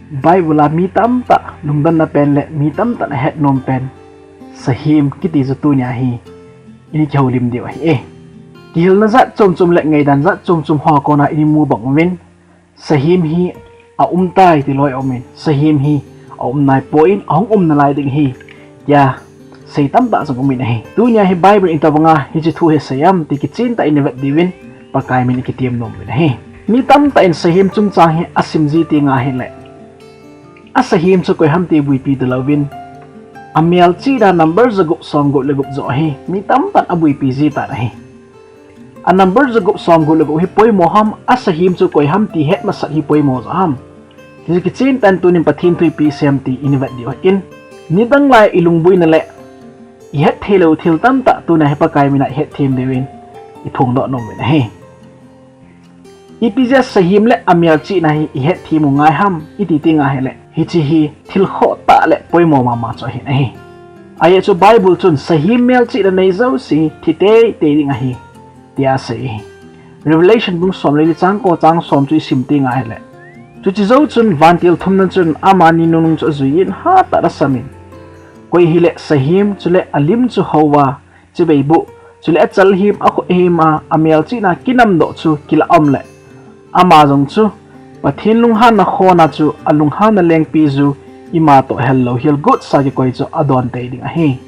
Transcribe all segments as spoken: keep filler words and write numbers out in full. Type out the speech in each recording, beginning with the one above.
Bible a mi tamtah lungdonna pen le mi tamtah in ahet nom pen Sahem kiti chu tunia hi ini kihoulim diu ahi e. Kihilna jat chomchom le ngaidan jat chomchom ho kona ini mu bang uvin, Sahem hi aum tai ti loi umin, Sahem hi aum naipoi, ahung um nalai ding ahi tia sei tamtah jong umin ahi. Tunia hi Bible in itobanga hiche thu hi asei ham ti kichen tah in ivet diuvin Pakai min in ikitem nom uvin ahi. Mi tamtah in Sahem chungchang hi asim ji teng ahile, asahem chu koi ham ti buipi talouvin, amelchihna number jagup somgup le gup joh hi mi tamtah in abuipi ji tan ahi. A number jagup somgup le gup hi poimo ham, asahem chu koi ham ti het masat hi poimo joh ham. Hiche kichen tah in tunin Pathen thu ipi asei ham ti ini vet diu ahin. Nidang lai ilungboina le ihet theilou thil tamtah tunia hi Pakai mina ihet them diuvin iphongdoh nom uvin ahi. Ipi jeh a sahem le amelchihna hi ihet them u ngai ham iti teng ahile, hiche hi thil khoh tah le poimo mama chu ahin ahi. Ajeh chu Bible chun sahem melchihna nei jouse thi teitei ding ahi tia asei ahi. Revelation bung som le li chang ko chang som chu isim teng ahile, chuche jou chun vantil thumna chun amani nungnung chu ajuiyin hatah in asamin, koi hile sahem chule alim chu houva, chibai buh, chule achalhem akhohem a amelchihna kinamdoh chu kilah um le, ama jong chu Pathen lunghanna khona chu alunghanna lengpiju ima toh hellou hilgotsa kikoi chu adon tei ding ahi.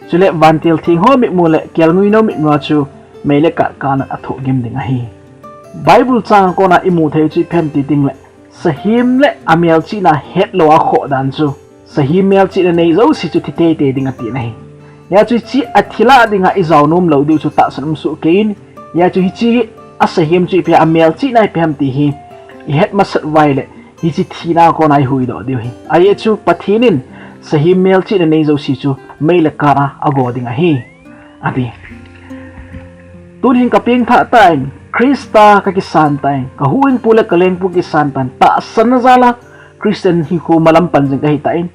Chule vantil theng ho mitmu le kelngoi nou mitmua chu mei le kath kana athohgim ding ahi. Bible chang a kona imu thei chu ipi ham ti tengle, sahem le amelchihna hetlou a khoh dan chu, sahem melchihna nei jouse chu thi teitei ding ati ahi. Hijeh chun hiche athi lah dinga ijao nom lou diu chu tahsan um soh kei in, hijeh chun hiche asahem chu ipi ham, amelchihna ipi ham ti hi ihet masat uva ahile, hiche thina a kona ihuhdoh diu ahi. Ajeh chu Pathen in sahem melchihna nei jouse chu mei le kath a ago ding ahi, ati. Tun hin kapengthah tan, Christa kakisan tan, kahuhhingpu le kalengpu kisan tan, tahsanna jal a Christian hinkho malam pan jing kahi tan,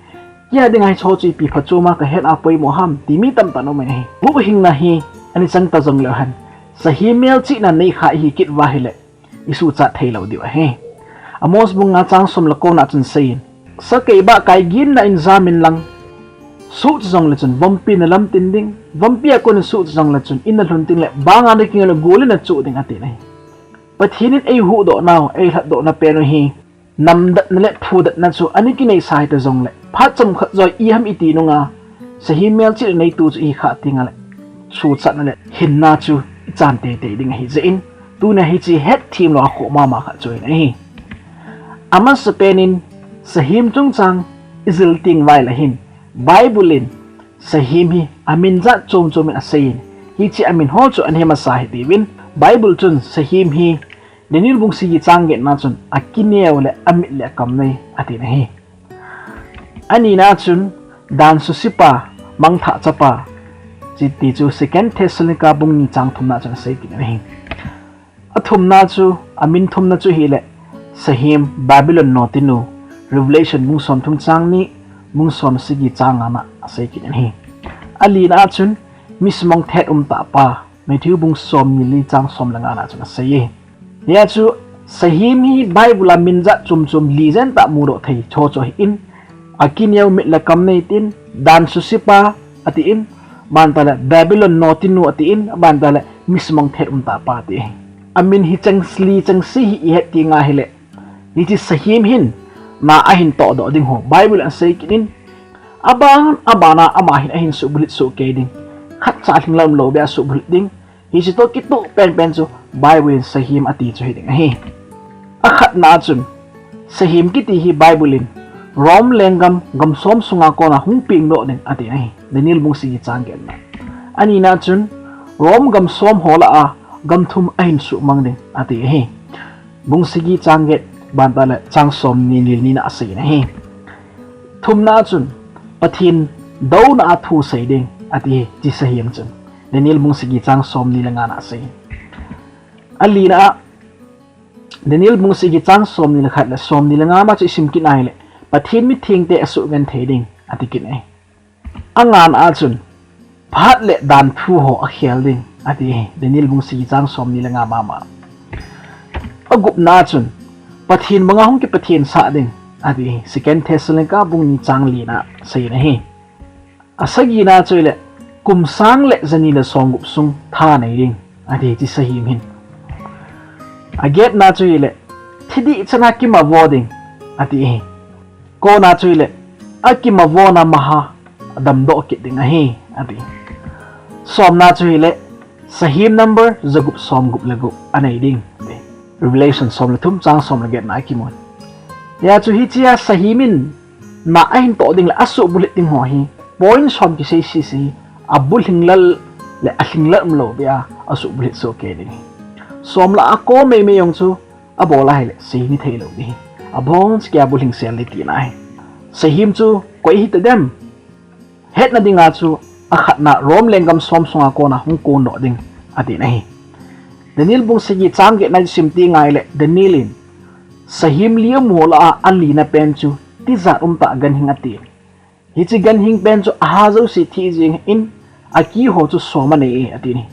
kei a dinga hicheho chu ipi phachom a kahet a poimo ham ti mi tamtah in aumin ahi. Huhhingna hi ana chang ta jongleu hen, sahem melchihna neikha ihi kit uva ahile, isuhchat theilou diu ahi. Amos bung nga chang som le ko na chun aseiyin, sakei bahkai ginna in jamin lang, suhchat jongle chun vompi nalam tin ding, vompi a konin suhchat jongle chun in nalhun tin le, banga nakingol le gul in nachuh ding ati ahi. Pathen in eihuhdoh nau, eilhatdohna pen u hi, namdatna le phudatna chu ana kineisa hita jongle, phat chomkhat joh iham iti nunga, sahem melchihna neitu chu ihi khah tengle, suhchatna le hinna chu ichan teitei ding ahi jeh in, tunia hiche hetthem lou a khoh mama khat chu ahin ahi. Amasapen in sahem chungchang ijil teng uva ahile hin, Bible in sahem hi amin jat chom chom in aseiyin, hiche amin ho chu ana he masa hih diuvin, Bible chun sahem hi Daniel bung sagi chang get na chun akineo le amit le akam nei atin ahi. Anina chun dan susepa, mangthah chapa, chuti chu Second Thessalonica bung ni chang thumna chun asei kit in ahi. Athumna chu, amin thumna chu ahile, sahem Babylon notinu, Revelation bung somthum chang ni, bung somsagi chang nga na asei kit in ahi. Alina chun, misumang thet umtahpa, Matthew bung somni le li chang som le nga na chun aseiye. Hijeh chun, sahem hi Bible a min jat chom chom li jen tah mudoh thei chu chu ahin, akineo mit le kam nei tin, dan susepa atin, abantah le Babylon notinu atin, abantah le misumang thet umtahpa ati ahi. Amin hi cheng li chengse hi ihet tenga ahile, hiche sahem hin na ahin tohdoh ding ho Bible in asei kit in, aban, abana ama hin ahin suhbulhit soh kei ding, khatcha lhinglam lou beh a suhbulhit ding, hiche toh kitoh penpen chu Bible in sahem ati chu hiding ahi. Akhatna chun, sahem kiti hi Bible in Rome lenggam gam som sunga kona hung pengdoh ding atin ahi. Daniel bung sagi chang get na. Anina chun, Rome gam som ho lah a gam thum ahin suhmang ding ati ahi. Bung sagi chang get, abantah le chang somni le li na asei in ahi. Thumna chun, Pathen douna a thu sei ding ati ahi, hiche sahem chun. Daniel bung sagi chang somni le nga na asei. Alina a, Daniel bung sagi chang somni le khat le somni le nga ma chu isim kit na ahile, Pathen mithengte asuhgenthei ding ati kit in ahi. Angana chun, phat le dan thu ho akhel ding ati ahi, Daniel bung sagi chang somni le nga mama. Agupna chun, Pathen banga hung kipathensah ding, ati. Second Thessalonica bung ni chang li na asei na hi. Asagi na chu ahile, kum sang le jani le somgup sung tha nei ding, ati, hiche sahim hin. Aget na chu ahile, thidih chan a kimavo ding, ati hi. Ko na chu ahile, akimavo na maha damdoh kit ding ahi, ati. Som na chu ahile, sahim number jagup somgup le gup anei ding, ati. Revelation som le thum chang som le get na akimun. Hia chu hiche a sahim in na ahin toh ding le asuh bulhit ding ho hi, point som kisei sisi, abulhing lal le alhing lal umlou beh a asuh bulhit soh kei ding hi. Som la a ko meimei jong chu abol a ahile sei ni thei lou ding hi. Aboncha kei a bulhing sel ding tina ahi. Sahim chu koi hita dem? Hetna dinga chu akhatna Rome lenggam som sunga kona hung kondoh ding, ati na hi. Daniel bung sagi chang get na sim ti ngai le Daniel in sahim li amu lah a alina pen chu tijat umtah ganhing ati. Hiche ganhing pen chu aha jouse thi jing in, aki ho chu som anei e, ati ni.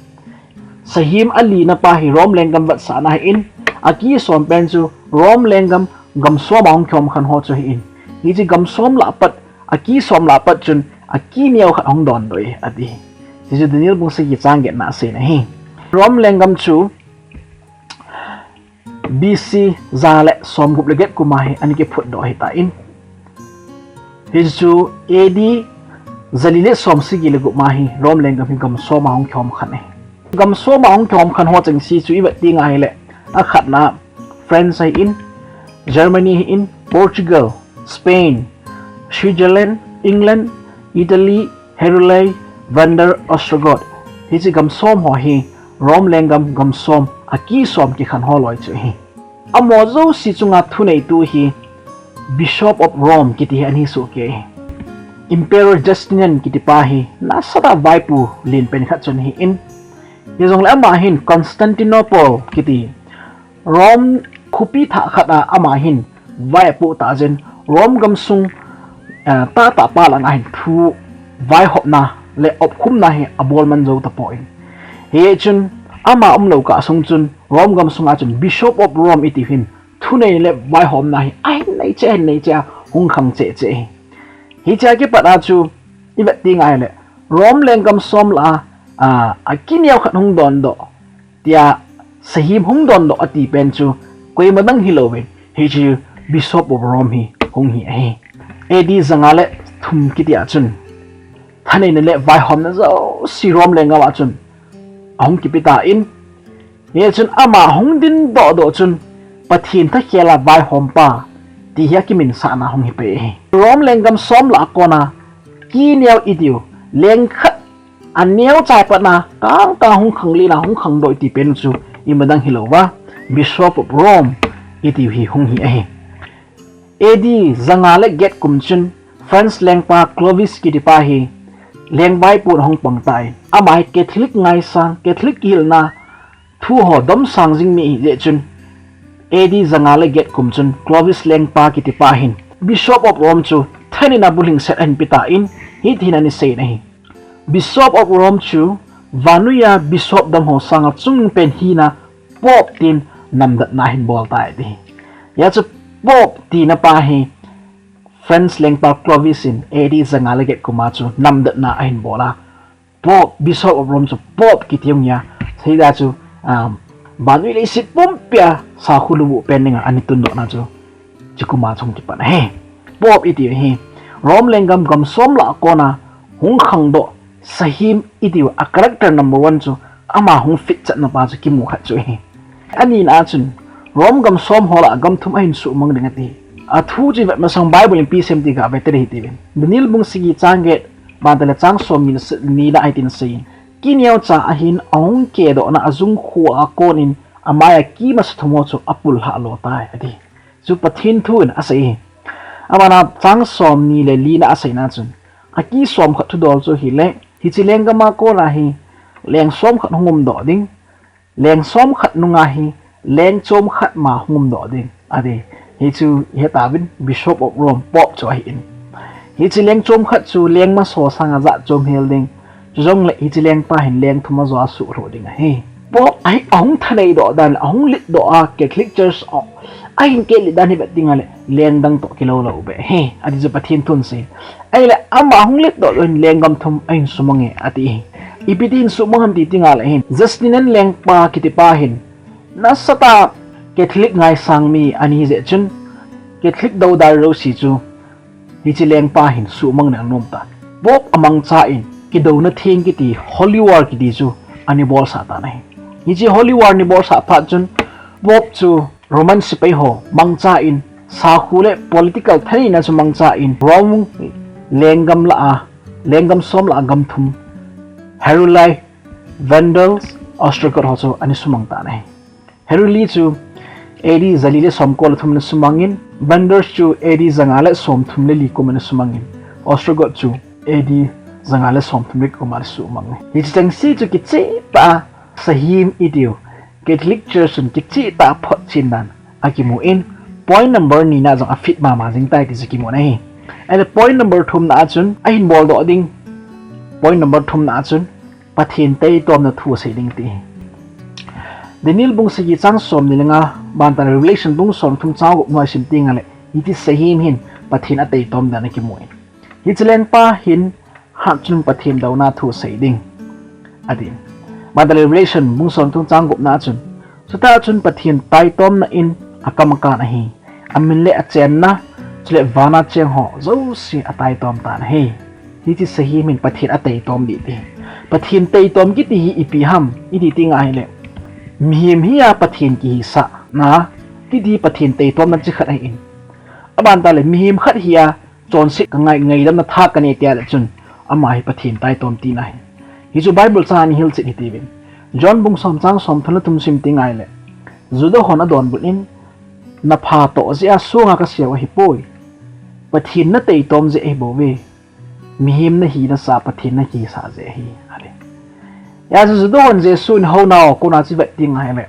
Sahim alina pa hi Rome lenggam vetsahna ahin, aki som pen chu Rome lenggam gam som a hung kikhom khen ho chu ahin. Hiche gam som lah a pat, aki som lah a pat chun aki neo khat hung dondoh e, ati. Hiche chu Daniel bung sagi chang get na asei na hi. Rome lenggam chu B C ja le somgup le get kum a hi ana kiphutdoh ahitan. Hichu A D jali le som sagi le gup ma hi Rome lenggam hi gam som a hung kikhom khen e. Gam som a hung kikhom khen ho chengse chu ivet ding ahile, akhatna France ahin, Germany ahin, Portugal, Spain, Switzerland, England, Italy, Heruli, Vandal, Ostrogoth. Hiche gam som ho hi Rome lenggam gam som, aki som kikhen ho loi chu ahi. Amaho jouse chunga thuneitu hi Bishop of Rome kiti hi ana hi soh kei. Emperor Justinian kiti pa hi nasatah a vaipo lenpen khat chu ana hin, hijongle ama hin Constantinople kiti Rome khopi thah khat a ama hin vai apoh tah jeh in Rome gamsung, eh, tahtah pa langa hin thu vaihopna le opkhumna hi abol man jou tapon. Hichun ama umlou kah sung chun Rome gamsunga chun Bishop of Rome iti hin thunei le vaihopna hi ahin nei cheh, ahin nei cheh a hung khang cheh cheh hi. Hichea kipat a chu ivet ding ahile Rome lenggam som lah a, a, aki neo khat hung dondoh tia sahim hung dondoh ati pen chu koima dang hilouvin, hiche Bishop of Rome hi hung hi ahi. A D janga le thum kiti a chun thaneina le vaihopna jouse Rome lenggam a chun ahung kipe tan, hichun ama hung dindoh doh chun Pathen thakhel a vaihompa ti hi akiminsahna hung hi pei ahi. Rome lenggam som lah a kona ki neo itiu, leng khat aneo chai patna kang kang hung khang lina hung khangdoh iti pen chu ima dang hilouva Bishop of Rome itiu hi hung hi ahi. A D janga le get kum chun France lengpa Clovis kiti pa hi lengvaipon ahung pang tan, ama hi Catholic ngaisang, Catholic kihilna thu ho domsang jing mi ahijeh chun A D janga le get kum chun Clovis lengpa kiti pa hin Bishop of Rome chu thaneina bulhingset ahin pe tan, hiti hin ana sei na hi. Bishop of Rome chu vannoi a Bishop dang ho sanga chungnung pen hina Pope tin namdetna ahin bol tai ti hi. Hia chu Pope tina pa hi France lengpa Clovis in A D janga le get kum a chu namdetna ahin bol a, Pope, Bishop of Rome chu Pope kiti hung hi a, seida chu, um, vannoi leiset pumpia sakholubuh pen dinga ana tundohna chu hiche kum a chu hung kipan ahi. Pope iti hi Rome lenggam gam som lah a kona hung khangdoh sahim iti a character number one chu ama hung fit chatna pa chu kimu khat chu ahi. Anina a chun Rome gam som ho lah a gam thum ahin suhmang ding ati. Athu chu ivet masang Bible in ipi asei em ti gave tading hitiuvin. Daniel bung sagi chang get, bantale chang som ni le, ni lah a hitin asei in, ki neocha ahin ahung kedohna ajung khu a konin amai a ki masa thum ho chu apullhah lo tai ati. Chu Pathen thu in asei hi. Abana chang som ni le li na aseina chun, aki som khat thudol chu ahile, hiche lenggam a kona hi leng som khat hung umdoh ding, leng som khat nunga hi leng chom khat ma hung umdoh ding ati. Hichu hetauvin Bishop of Rome, Pope chu ahin. Hiche leng chom khat chu leng masa ho sanga jat chom hel ding. Chujongle hiche lengpa hin leng thum ajo a suhlhuh ding ahi. Pope ahi, ahung thaneidoh dan le ahung litdoh a Catholic Church a, ahin kehlet dan hi vet ding ahile, leng dang toh kilou lou be ahi, ati chu Pathen thun sei. Ahile, ama hung let doh lou hin lenggam thum ahin sumang e, ati hi. Ipi ti hin sumang ham ti ding ahile hin, Justinian lengpa kitipa hin, nasatah a Catholic ngaisang mi ana hi jeh chun, Catholic doudal jouse chu, hiche lengpa hin sumang in anom tan. Pope amangcha in, kidouna theng kiti, Holy War kiti chu ana bolsah tan ahi. Hiche Holy War ana bolsah phat chun, Pope chu Roman sepai ho mangcha in, sakhu le political thaneina chu mangcha in, Rome lenggam lah a, lenggam som lah a gam thum, Heruli, Vandals, Ostrogoth ho chu ana sumang tan ahi. Heruli chu A D jali le somko le thum ana sumang in, Vandals chu A D janga le somthum le li kum ana sumang in, Ostrogoth chu A D janga le somthum le li kum ana sumang in. Hiche chengse chu kicheh tah a sahem itiu, Catholic Church chun kicheh tah a photchen dan akimu in, point number ni na jong afit mama jing tai ti chu kimu na ahi. Ahile point number thum na a chun, ahin boldoh ding, point number thum na a chun, Pathen taitomna thu asei ding ti hi. Daniel bung sagi chang somni le nga, bantah le Revelation bung somthum chang gup na isim teng ahile, hiche sahem hin Pathen ataitom dan akimu in. Hiche lengpa hin hatchungnung Pathen douna thu asei ding, ati. Bantah le Revelation bung somthum chang gup na a chun, chutah chun Pathen taitomna in akam akan ahi. Amin le achenna, chule vana cheng ho jouse ataitom tan ahi. Hiche sahem hin Pathen ataitom ding ti hi. Pathen taitom kiti hi ipi ham, iti teng ahile, mihem hia Pathen kihisahna kiti hi Pathen taitomna chi khat ahin. Abantah le mihem khat hia chonset ka ngai, ngaidamna tha kanei tia le chun, ama hi Pathen taitom tina ahi. Hichu Bible chang a ana hilchet hitiuvin. John bung som chang somthum le thum sim teng ahile, Juda hon adonbut in, napha toh jeh a songa kaseu ahipoi, Pathen nataitom jeh ahibouve. Mihem nahi nasa, Pathen nahisah jeh ahi, ati. Hijeh chun Juda hon Jesu in hou nao kona chu vet teng ahile,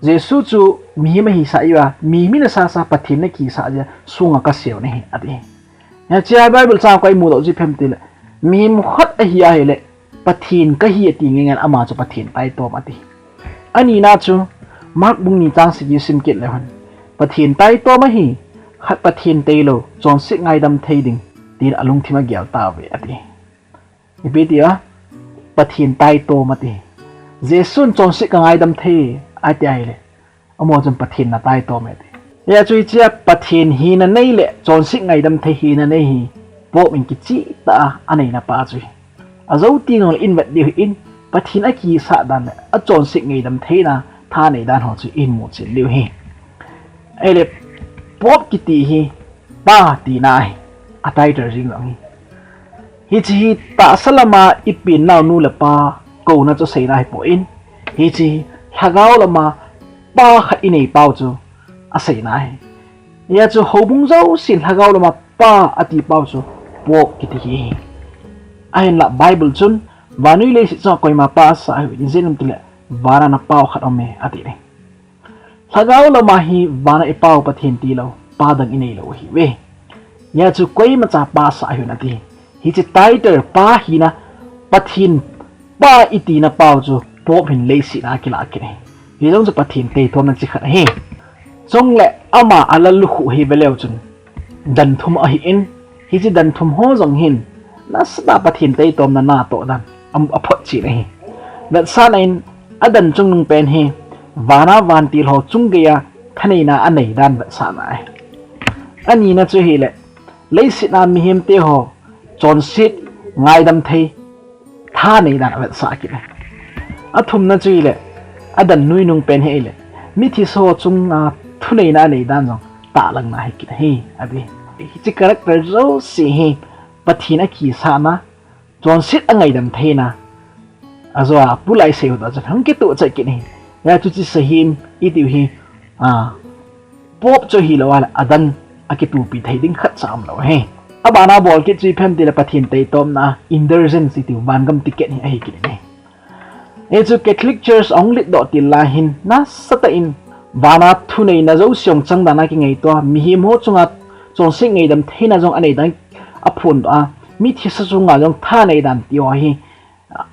Jesu chu mihem ahisah uva, mihem nasasa Pathen nakisah jeh a songa kaseu nahi, ati. Hichea Bible chang a koi mudoh chu ipi ham itile, mihem khat ahi ahile, Pathen kahi ati ngeingei in ama chu Pathen taitom ati. Anina chu, Mark bung ni chang sagi sim kit leu hen, Pathen taitom ahi, khat Pathen tailou, chonset ngaidam thei ding, tin alungthim agel tauve ati. Ipi tia, Pathen taitom ati. Jesun chonset kangaidam thei, ati ahile, amaho chun Pathen nataitom e ati. Hijeh chun hichea Pathen hina nei le chonset ngaidam thei hina nei hi, Pope in kicheh tah a aneina pa chu ahi. Ajou teng jongle ihin vet diu ahin, Pathen akisah dan le achonset ngaidam theina thanei dan ho chu ihin muchen diu ahi. Ahile, Pope kiti hi pa tina ahi, a title jeng jong ahi. Hiche hi tahsa lama ipen nau nu le pa kouna chu aseina ahipoi, hiche hi lhagao lama pa khat inei pau chu aseina ahi. Hijeh chun houbung jousen lhagao lama pa ati pau chu Pope kiti hi ahi. Ahinla Bible chun, vannoi leiset chunga koima pa asah ahiuvin, ijeh inem itile vana napau khat aume, ati ahi. Lhagao lama hi vana ipau Pathen tilou, pa dang ineilou ahiuve. Hijeh chun koimacha pa asah ahiuvin ati. Hiche title pa hina, Pathen pa itina pau chu Pope hin leiset a akilah kit ahi. Hijong chu Pathen taitomna chi khat ahi. Chule ama alal lukhuh hi veleu chun, dan thum ahin, hiche dan thum ho jong hin, nasatah a Pathen taitomna natoh dan aphotchen ahi. Vetsahna in, adan chungnung pen hi, vana vantil ho chung geiya thaneina anei dan vetsahna ahi. Anina chu hile, leiset a mihemte ho chonset ngaidam thei thanei dan avetsah kit ahi. Athumna chu hile, adan noinung pen hile, mithisa ho chunga thuneina anei dan jong tahlangna ahi kit ahi, ati. Hiche character jouse hi Pathen akisahna, chonset angaidam theina, ajoa pulai seiho toh chun hung kitoh chet kit ahi. Hijeh chun hiche sahem itiu hi, a, Pope chu hilou ahile adan akitopi thei ding khatcha umlou ahi. Abana bol kit chu ipi ham itile Pathen taitomna indulgence itiu vangam ticket hi ahi kit ahi. Hichu Catholic Church ahung letdoh til lai hin nasatah in vana thuneina jouse jong chang dan a kingaito a, mihem ho chunga chonset ngaidam theina jong anei dan aphondoh a, mithisa chunga jong thanei dan tiho hi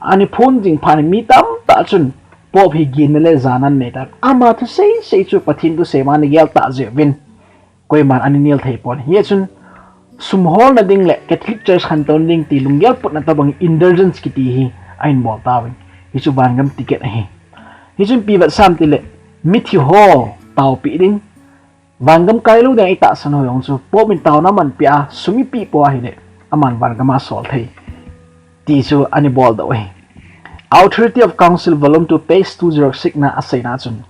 ana phon jing phat in mi tamtah chun Pope hi ginna le jana nei tan. Ama thusei sei chu Pathen thusei ma ana gel tah jeh uvin koiman ana nel thei pon. Hijeh chun sum holna ding le Catholic Church khantouna ding ti lunggel putna tobang indulgence kiti hi ahin bol tauvin. Hichu vangam ticket ahi. Hichun ipi vetsah ham tile mithi ho taopi ding, vangam kailou ding itahsan ho jong chu Pope in taona aman peh a, sum ipeh pou ahile aman vangam a sol thei. Ti chu ana bol doh ahi. Authority of Council Volume two, page two zero six na aseina chun,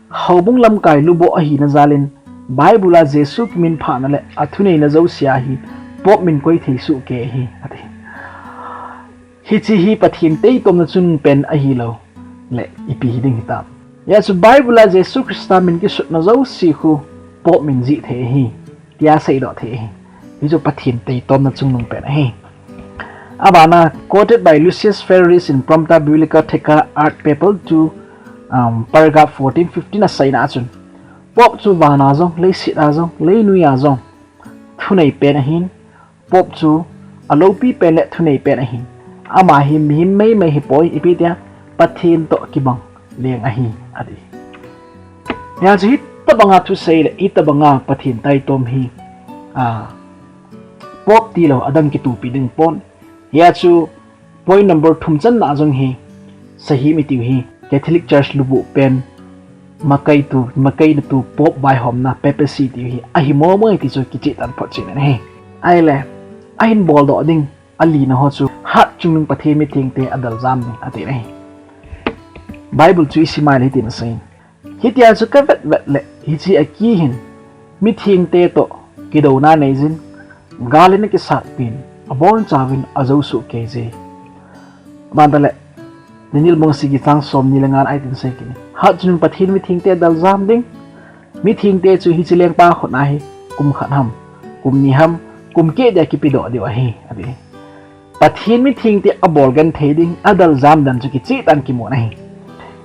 houbung lamkai luboh ahina jal in Bible a Jesu kiminphahna le athuneina jouse a hi Pope min koi thei sohkei ahi, ati. Hiche hi Pathen taitomna chungpen ahilou le ipi hiding hitam. Hijeh chun Bible a Jesu Christa min kisutna jouse khu Pope min jih thei ahi, tia seidoh thei ahi. Hichu Pathen taitomna chungnung pen ahi. Abana, quoted by Lucius Ferreris in Prompta Biblica Thecla, Art Papal two, um, paragraph fourteen fifteen aseina chun, Pope chu vana jong, leiset a jong, leinoi a jong thunei pen ahin, Pope chu aloupi pen le thunei pen ahin, ama hi mihem meimei hipoi, ipi tia, Pathen toh kibang leng ahi, ati. Hijeh chun hitobanga thusei le hitobanga Pathen taitom hi, a, Pope tilou adang kitohpi ding pon. Hijeh chun point number thum channa jong hi, sahem itiu hi Catholic Church lubuh pen, makaitu, makainatu Pope vaihomna, papacy tiu hi ahi momo ti chu kicheh tan photchen ahi. Ahile, ahin boldoh ding alina ho chu, hatchungnung Pathen mithengte adel jam ding, ati ahi. Bible chu isim a ahile hitin asei. Hitia chu kavet vet le, hiche akihin mithengte toh kidouna neijin, gal in akisatpin, abonchauvin ajou sohkeije. Abana le, Daniel bung sagi chang somni le nga a hitin asei kit e. Hatchungnung Pathen mithengte adel jam ding. Mithengte chu hiche lengpa khut a hi kum khat ham, kum ni ham, kum keh dia kipedoh diu ahi, ati. Pathen mithengte abol genthei ding, adel jam dan chu kicheh tan kimu ahi.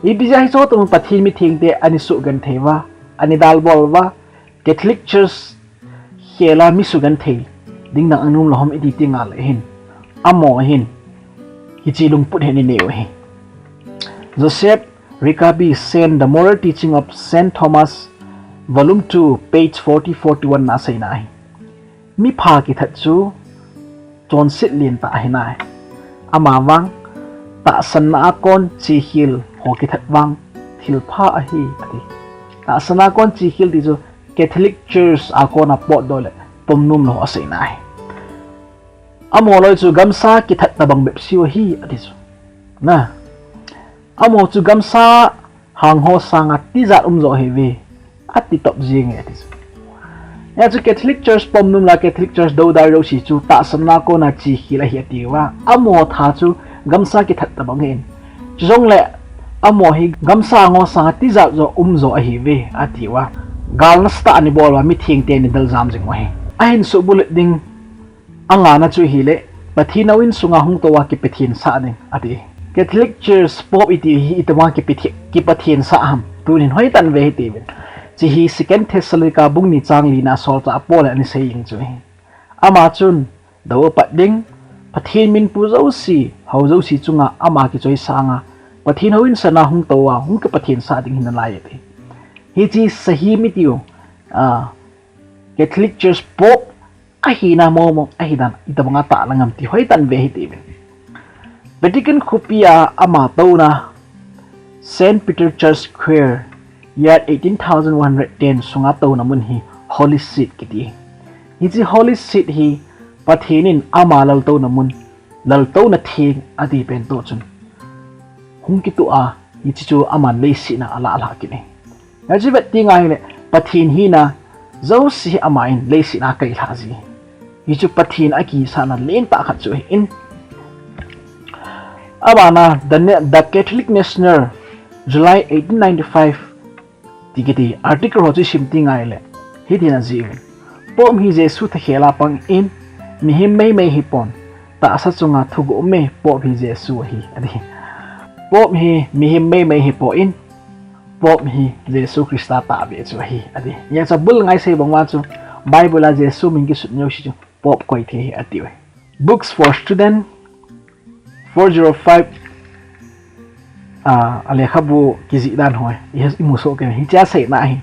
Ipi jeh a hiche tobang Pathen mithengte ana suh genthei uva, ana dalbol uva, Catholic Church khela mi sugenthei ding dang anom lou ham iti ti ngal le hin, amaho hin hiche lungput hi ana nei u ahi. Joseph Rickaby, Saint, The Moral Teaching of Saint Thomas, Volume two, page forty, forty-one na aseina ahi. Mipha kithat chu chonset lentah ahi nai. Amavang, tahsanna a kon chekhel ho kithat vang thilpha ahi, ati. Tahsanna a kon chekhel ti chu Catholic Church a kona potdoh le tomnom lou ho aseina ahi. Amaho loi chu gamsa kithat tobang bep seiyu ahi, ati chu. Na. Amaho chu gamsa hang ho sanga tijat um jo ahiuve, ati top jenge, ati chu. Hijeh chun Catholic Church pomnom le Catholic Church doudal jouse chu tahsanna a kona chekhel ahi atiuva, amaho tha chu gamsa kithat tobang ahin. Chujongle amaho hi gamsa hang ho sanga tijat jo um jo ahiuve atiuva, gal nasatah ana bol uva mithengte ana del jam jing u ahi. Ahin suhbulhit ding angana chu ahile, Pathen houin sunga hung touva kipathensah ding, ati. Catholic Church Pope iti hi itobanga kipathe-, kipathensah ham, tunin hoitah in ve hite uvin. Hiche hi Second Thessalonica bung ni chang lina a solchah Paul in ana sei jing chu ahi. Ama chun, dou apat ding, Pathen min pu jouse, hou jouse chunga ama kichoi sanga, Pathen houin sunga hung touva, hung kipathensah ding ahi nalai, ati. Hiche sahem itiu, a, Catholic Church Pope ahina momo ahidan itobanga tahlang ham ti hoitah in ve hite uvin. Vatican khopia ama touna Saint Peter Church Square, year eighteen thousand one hundred ten sunga touna mun hi Holy Seat kiti. Hiche Holy Seat hi Pathen in ama laltouna mun, laltouna theng ati pen toh chun hung kitoh a, hiche chu aman leiset a alah lhah kit e. Hiche vet teng ahile, Pathen hina jouse hi aman leiset a akai lhah ji. Hichu Pathen akisahna lentah khat chu ahin. Abana, The Ne-, The Catholic National, July eighteen ninety-five, ti kiti article ho chu isim teng ahile, hitin ajih uvin. Pope hi Jesu thakhel a pang in, mihem meimei hipon, tahsa chunga thuguh um e, Pope hi Jesu ahi, ati. Pope hi mihem meimei hipon, Pope hi Jesu Christa tahbeh chu ahi, ati. Hijeh chun abul ngai sei bang uva chu, Bible a Jesu min kisut jouse chu Pope koi thei ahi, ati uve. Books for Student, four zero five, a, a lekhabu kijih dan ho i, i musoh kei, hichea seina ahi.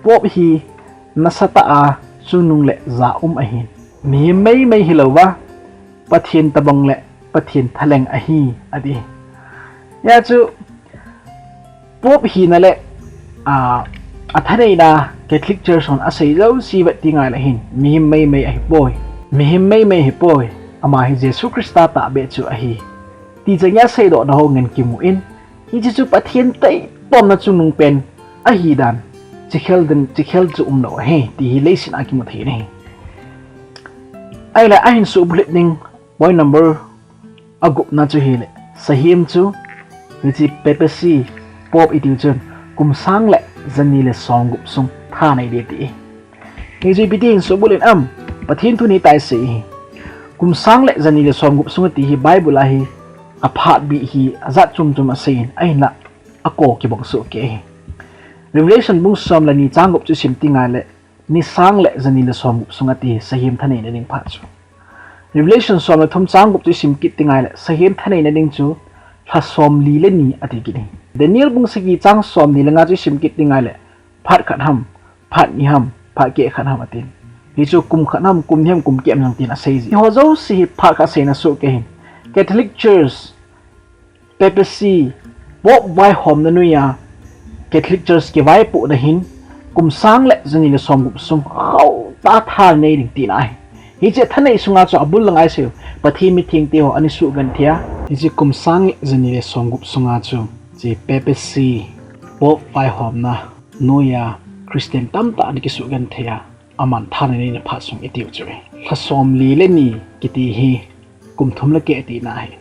Pope hi nasatah a chungnung le ja um ahi. Mihem meimei hilouva, Pathen tobang le Pathen thalheng ahi, ati. Hia chu Pope hina le, a, athaneina Catholic Church hon asei jouse vet ding ahile hin, mihem meimei ahipoi. Mihem meimei ahipoi. Ama hi Jesu Christa tahbeh chu ahi. Ti chang a seidohna ho ngen kimu in, hiche chu Pathen taitomna chungnung pen ahi dan, chikhel din, chikhel chu umlou ahi, ti hi leiset a kimu thei ahi. Ahile ahin subulhit ding point number agupna chu hile, sahem chu, hiche papacy, Pope itiu chun, kum sang le jani le somgup sung thanei ding ti. Hichu ipi ti hin subulhit em, Pathen thu nei taisei hi. Kum sang le jani le somgup sung ati hi Bible a hi aphat bih hi ajat chom chom asei in, ahinla ako kibang soh kei hi. Revelation bung som le ni chang gup chu sim ding ahile, ni sang le jani le somgup sung ati hi sahem thaneina ding phat chu. Revelation som le thum chang gup chu sim kit ding ahile, sahem thaneina ding chu lha somli le ni ati kit hi. Daniel bung sagi chang somni le nga chu sim kit ding ahile, phat khat ham, phat ni ham, phat keh khat ham atin. Hichu kum khat ham, kum ni ham, kum keh ham jong tin asei ji. Hiho jouse hi phat khat seina soh kei hin. Catholic Church, papacy, Pope vaihomna noiya Catholic Church kivaipohna hin, kum sang le jani le somgup sung khauh tah a thanei ding tina ahi. Hiche thanei sunga chu abul langa isei u, Pathen mithengte ho ana sugenthei a. Hiche kum sang le jani le somgup sunga chu, hiche papacy, Pope vaihomna noiya Christian tamtah ana kisugenthei a, aman thanei neina phat sung itiu chu. Lha somli le ni kiti hi kum thum le keh tina ahi.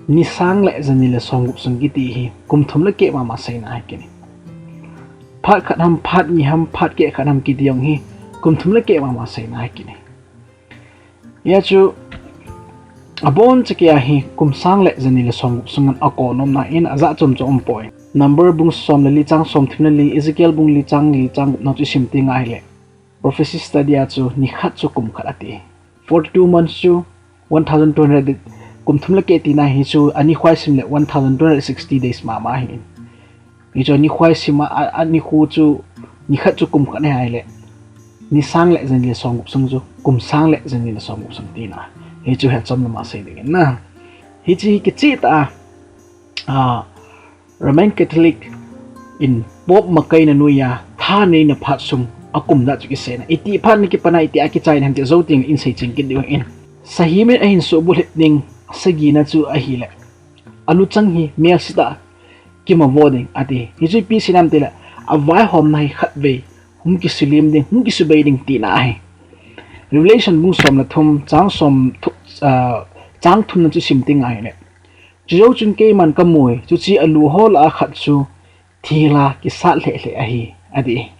Ni sang le jani le somgup sung kiti hi kum thum le keh mama seina ahi kit in. Phat khat ham, phat ni ham, phat keh khat ham kiti jong hi kum thum le keh mama seina ahi kit in. Hia chu aboncha kei a hi kum sang le jani le somgup sung in ako nomna in ajat chom chom umpoi. Number bung som le li chang somthum le li, Ezekiel bung li chang li chang gupna chu isim ding ahile, prophecy study a chu ni khat chu kum khat ati. Forty-two months chu one thousand two hundred, kum thum le keh tina hi chu ani kho isim le one thousand two hundred sixty days mama ahi. Hichu ani kho isim a, a, ani kho chu ni khat chu kum khat ahi ahile, ni sang le jani le somgup sung chu kum sang le jani le somgup sung tina. Hichu hechom lama sei ding in na. Hiche hi kicheh tah a, a, Roman Catholic in Pope makaina noiya thaneina phat sung akum dan chu kiseina. Iti phat na kipan a iti a kichaina ham ti jou teng in sei ching kit diu hin. Sahem in ahin subulhit ding sagina chu ahile, aluchang hi melset a kimavo ding ati. Hichu ipi seina ham tile, avaihomna hi khatvei hung kisulem ding, hung kisubei ding tina ahi. Revelation bung som le thum, chang som thu-, ah, chang thumna chu sim ding ahile, chujou chun keiman kamui, chuche alu ho lah a khat chu thihil a kisat lheh lheh ahi, ati.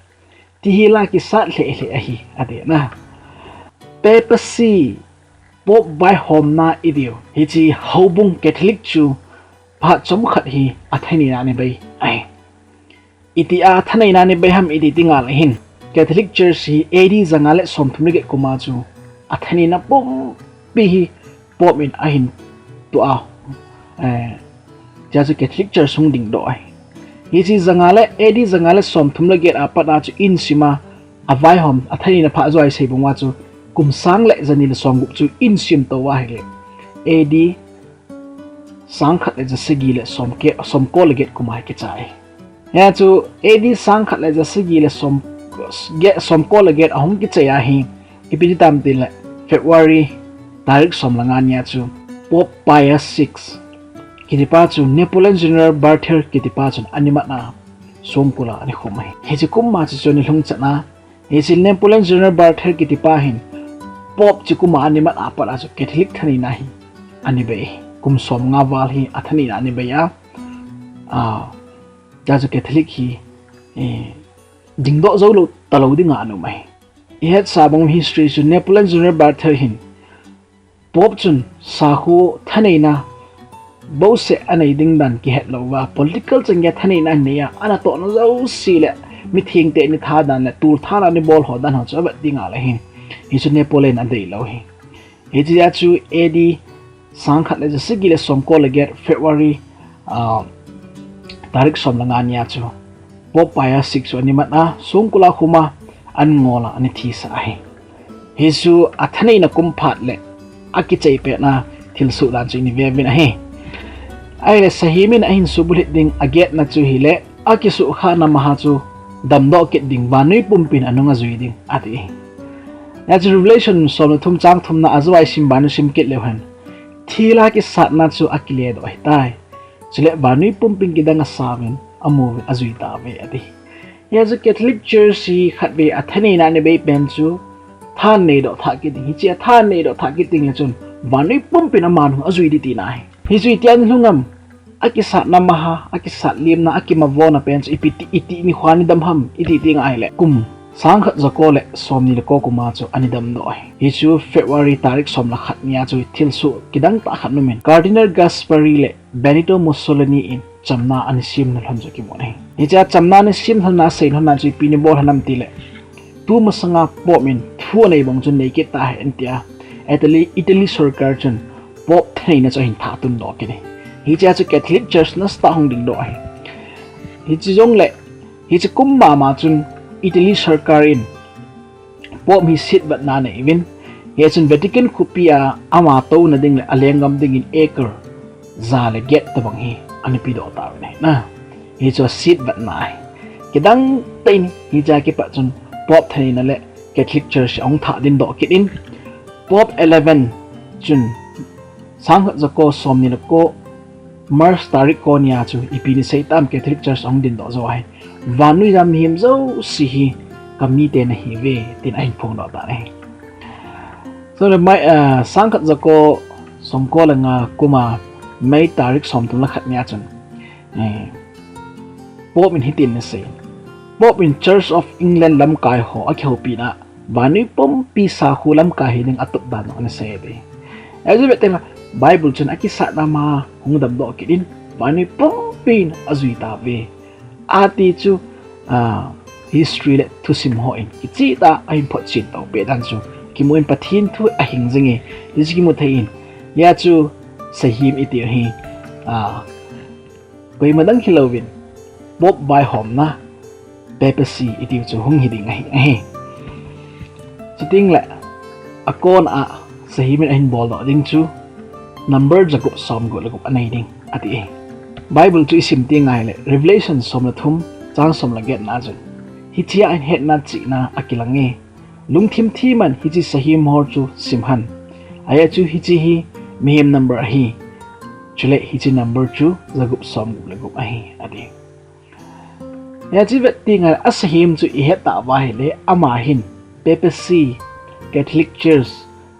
Thihil a kisat lheh lheh ahi, ati na. Papacy, Pope vaihomna itiu, hiche houbung Catholic chu phat chomkhat hi athaneina ana bei ahi. Iti a thaneina ana bei ham iti ti ngal ahin, Catholic Church hi A D janga le somthum le get kum a chu athaneina pumpi hi Pope in ahin toh a, eh, hia chu Catholic Church hung dingdoh ahi. Hiche janga le, A D janga le somthum le get a pat a chu insima avaihom, athaneina phat jouse bung a chu kum sang le jani le somgup chu insim tou ahile, A D sang khat le jasagi le som ke, som ko le get kum a hi kichai. Hia chu A D sang khat le jasagi le som, get, som ko le get ahung kichai ahi, ipi ti tam tile February tarik som le nga nia chu Pope Pius six kitipa chu Napoleon General Berthier kitipa chun ana mat a, songkul a ana khum ahi. Hiche kum a chu chu ana lhung chan a, hiche Napoleon General Berthier kitipa hin Pope chu kum a ana mat a pat a chu Catholic thaneina hi ana bei. Kum som nga val hi athaneina ana bei a, a, hia chu Catholic hi, eh, dingdoh jou lou talou dinga ana um ahi. Ihetsa bang history chu Napoleon General Berthier hin Pope chun sakhu thaneina bouseh anei ding dan kihet louva, political chang a thaneina anei a, anatohna jouse le mithengte ni tha dan le tulthana ana bol ho dan ho chu avet ding ahile hin, hichu Napoleon adei lou hi. Hiche a chu A D sang khat le jasagi le som ko le get February, ah, tarik som le nga nia chu Pope Pius six chu ana mat a, songkul a khum a, ana ngol a, ana thisah ahi. Hichu athaneina kum phat le akichai petna thilsoh dan chu ina ve uvin ahi. Ahile Sahem in ahin subulhit ding agetna chu hile, akisuhkhahna maha chu damdoh kit ding, vannoi pumpin anung ajui ding, ati. Hijeh chun Revelation som le thum chang thumna ajou a isim uva nasim kit leu hen, thil a kisatna chu akiledoh ahitai. Chule vannoi pumpin kidang asauvin, amu uvin, ajui tauve, ati. Hijeh chun Catholic Church hi khatvei athaneina ana bei pen chu thanei doh thah kit ding. Hiche a thanei doh thah kit ding le chun vannoi pumpin aman hung ajui ding tina ahi. Hichu iti a nilhung ham, akisatna maha, akisat limna, akimavona pen chu ipi ti, iti nikho a nidam ham, iti ti ngai le kum sangkhat jako le somni le ko kum a chu ana damdoh ahi. Hichu February tarik som le khat nia chu thilsoh kidang tah khat um in, Cardinal Gasparri le Benito Mussolini in chamna ana sem lhon chu kimu ahi. Hiche a chamna ana sem lhon a, asei lhon a chu ipi ana bol ham itile, tu masanga Pope in thu anei bang chun nei kit tahih in tia, Italy, Italy sorkar chun Pope thaneina chu ahin thah tundoh kit ahi. Hiche a chu Catholic Church nasatah a hung dingdoh ahi. Hiche jongle, hiche kum mama chun Italy sorkar in Pope hi setvetna anei uvin, hichun Vatican khopi a ama touna ding le alenggam dingin acre ja le get tobang hi ana pedoh tauvin ahi. Na, hichu asetvetna ahi. Kidang tah in hiche a kipat chun Pope thaneina le Catholic Church ahung thah dingdoh kit in, Pope eleven chun sangkhat jako somni le ko March tarik ko nia chu ipi ana sei tam, Catholic Church ahung dingdoh jou ahi. Vannoi a mihem jouse hi kamite nahiuve, tin ahin phongdoh tan ahi. Chule May, ah, sangkhat jako somko le nga kum a May tarik somthum le khat nia chun, eh, Pope in hitin ana sei. Pope in Church of England lamkai ho akihoupina vannoi pumpi sakhu lamkai hiding atup dan ana sei e. Ajeh chu vete la, Bible chun akisatna maha hung damdoh kit in, vannoi pumpin ajui tauve, ati chu, ah, history le thusim hon kicheh tah a ahin photchen to peh dan chu kimu in, Pathen thu ahing jing e, hichu kimu thei in. Hijeh chun Sahem iti hi, ah, koima dang hilouvin, Pope vaihomna, papacy iti chu hung hiding ahi, ahi. Chuteng le, akon a Sahem in ahin boldoh ding chu number jagup somgup le gup anei ding, ati e. Bible chu isim teng ahile, Revelation som le thum, chang som le get na chun, hiche a hin hetna chihna akilang e. Lungthim thim in hiche Sahem ho chu sim hen. Ajeh chu hiche hi mihem number ahi. Chule hiche number chu jagup somgup le gup ahi, ati. Hiche vet teng le, a Sahem chu ihet tauva ahile, ama hin, papacy, Catholic Church,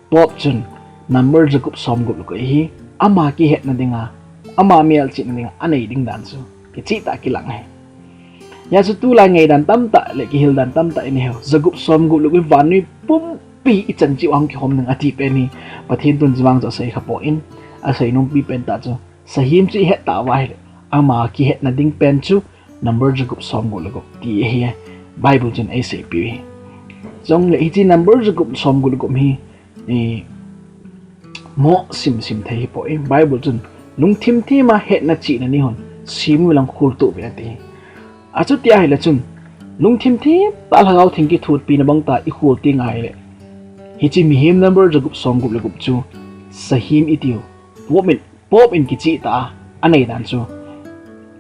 Pope chun number jagup somgup le gup hi ama kihetna dinga, ama melchihna dinga anei ding dan chu kicheh tah a kilang ahi. Hijeh chun tulai ngaidan tamtah le kihil dan tamtah inei u. Jagup somgup le gup vannoi pumpi ichan cheh uva hung kihom ding ati pen hi, Pathen thun chevang chu asei khapoi, asei nompi pen tah chu, Sahem chu ihet tauva ahile, ama kihetna ding pen chu number jagup somgup le gup ti ahi, Bible chun eiseipeh u ahi. Chule hiche number jagup somgup le gup hi, eh, mo simsim thei hipoi. Bible chun lungthim thim a hetna chihna ni hon sim uvin lang khol to uvin ati. Achuti ahile chun, lungthim thim tah a Lhagao Theng kithopina bang tah a ikhol teng ahile, hiche mihem number jagup somgup le gup chu Sahem itiu, Pope in, Pope in kicheh tah a anei dan chu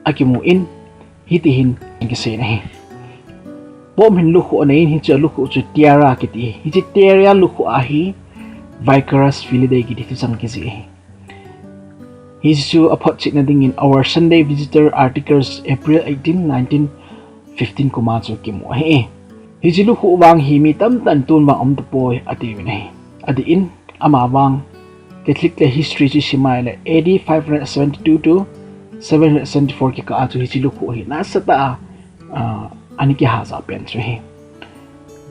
akimun, hiti hin akisei in ahi. Pope hin lukhuh anei in, hiche lukhuh chu tiara kiti. Hiche tiara lukhuh a hi Vicarius Filii kiti thucheng kijih ahi. Hichu aphotchetna dingin Our Sunday Visitor Articles, April eighteen, nineteen fifteen kum a chu kimu ahi. Hiche lukhuh vang hi mi tamtah in tun vang aum tapoi atiuvin ahi. Adeh in, ama vang Catholic te history chu isim a ahile, A D five hundred seventy-two to seven hundred seventy-four kikah a chu hiche lukhuh hi nasatah a, ah, ana kihajah pen chu ahi.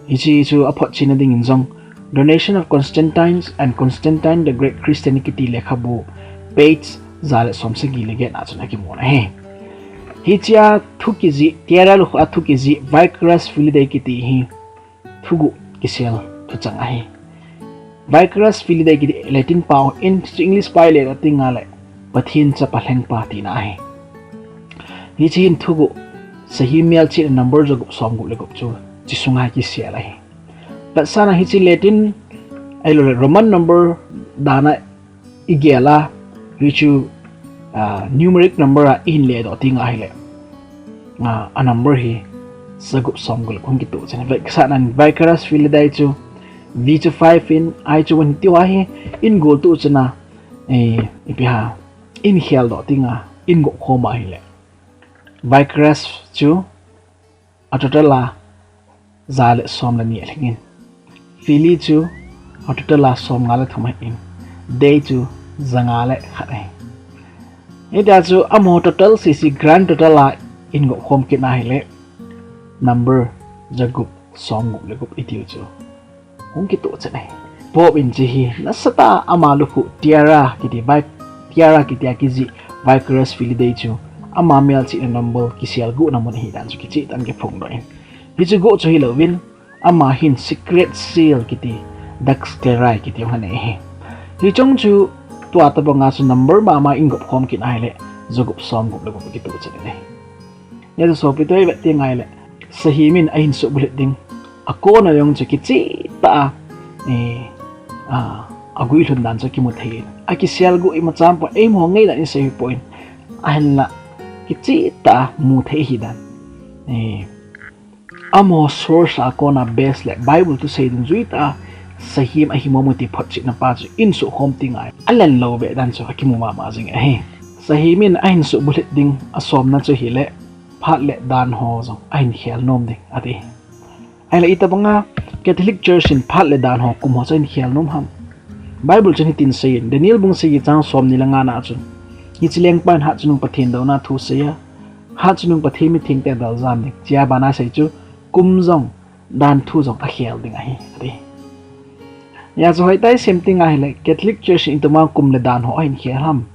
Hiche chu aphotchetna dingin jong, Donation of Constantine and Constantine the Great Christian kiti lekhabu, page ja le somsagi le get na chun akimun ahi. Hiche a thu kijih, tiara lukhuh a thu kijih, Vicarius Filii kiti hi thuguh kisel thucheng ahi. Vicarius Filii kiti Latin pao in, chu English pao a ile ati ngai le, Pathen Chapa Lhengpa tina ahi. Hiche hin thuguh, sahim melchihna number jagup somgup le gup chu hiche sunga kisel ahi. Vetsahna hiche Latin ahilouleh Roman number dan a igel a, hichu, ah, numeric number a ihin ledoh teng ahile, ah, a number hi jagup somgup le gup hung kitoh chan. Vetsahna in Vicarius Filii chu V chu five in, I chu one tiu ahi, ihin gol tuh chana, eh, ipi ham, ihin kheldoh teng a, ihin gop khom ahile, Vicarius chu a total a ja le som le ni alhingin, Filii chu a total a somnga le thum ahin, Dei chu janga le khat ahi. Hitia chu amaho total sese grand total a ihin gop khom kit ahile, number jagup somgup le gup itiu chu hung kitoh chan ahi. Pope in hiche hi nasatah a ama lukhuh tiara kiti, Vi-, tiara kiti a kijih Vicarius Filii Dei chu ama melchihna number kiselguhna mun ahidan chu kicheh tah in kiphongdoh in. Hiche guh chu hilouvin, ama hin secret seal kiti, Dux Cleri kiti jong anei ahi. Hicheng chu tua tobanga chu number mama ihin gop khom kit ahile, jagup somgup le gup kitoh chan ahi. Hijeh a chu sopite, ivet teng ahile, sahim in ahin suhbulhit ding, akona jong chu kicheh tah a, eh, a, aguilhun dan chu kimu thei in, akiselguh imacha umpon, eiho ngaidan in sei ahipoi, ahinla kicheh tah a mu thei ahidan, eh, amaho source a kona base le Bible thusei dungjuitah a sahim ahi mong mong ti photchetna pa chu ihin suhkhom teng ahile, alen lou beh dan chu akimu mama jing ahi. Sahim in ahin suhbulhit ding asomna chu hile, phat le dan ho jong ahin khel nom ding ati. Ahile itobanga Catholic Church in phat le dan ho kum ho chu ahin khel nom ham? Bible chun hitin aseiyin, Daniel bung sagi chang somni le ngana chun, hiche lengpa in hatchungnung Pathen douna thu asei a, hatchungnung Pathen mithengte adel jam ding, hiche a bana asei chu kum jong, dan thu jong akhel ding ahi, ati. Hijeh a chu hoitah in sim teng ahile, Catholic Church in itobanga kum le dan ho ahin khel ham?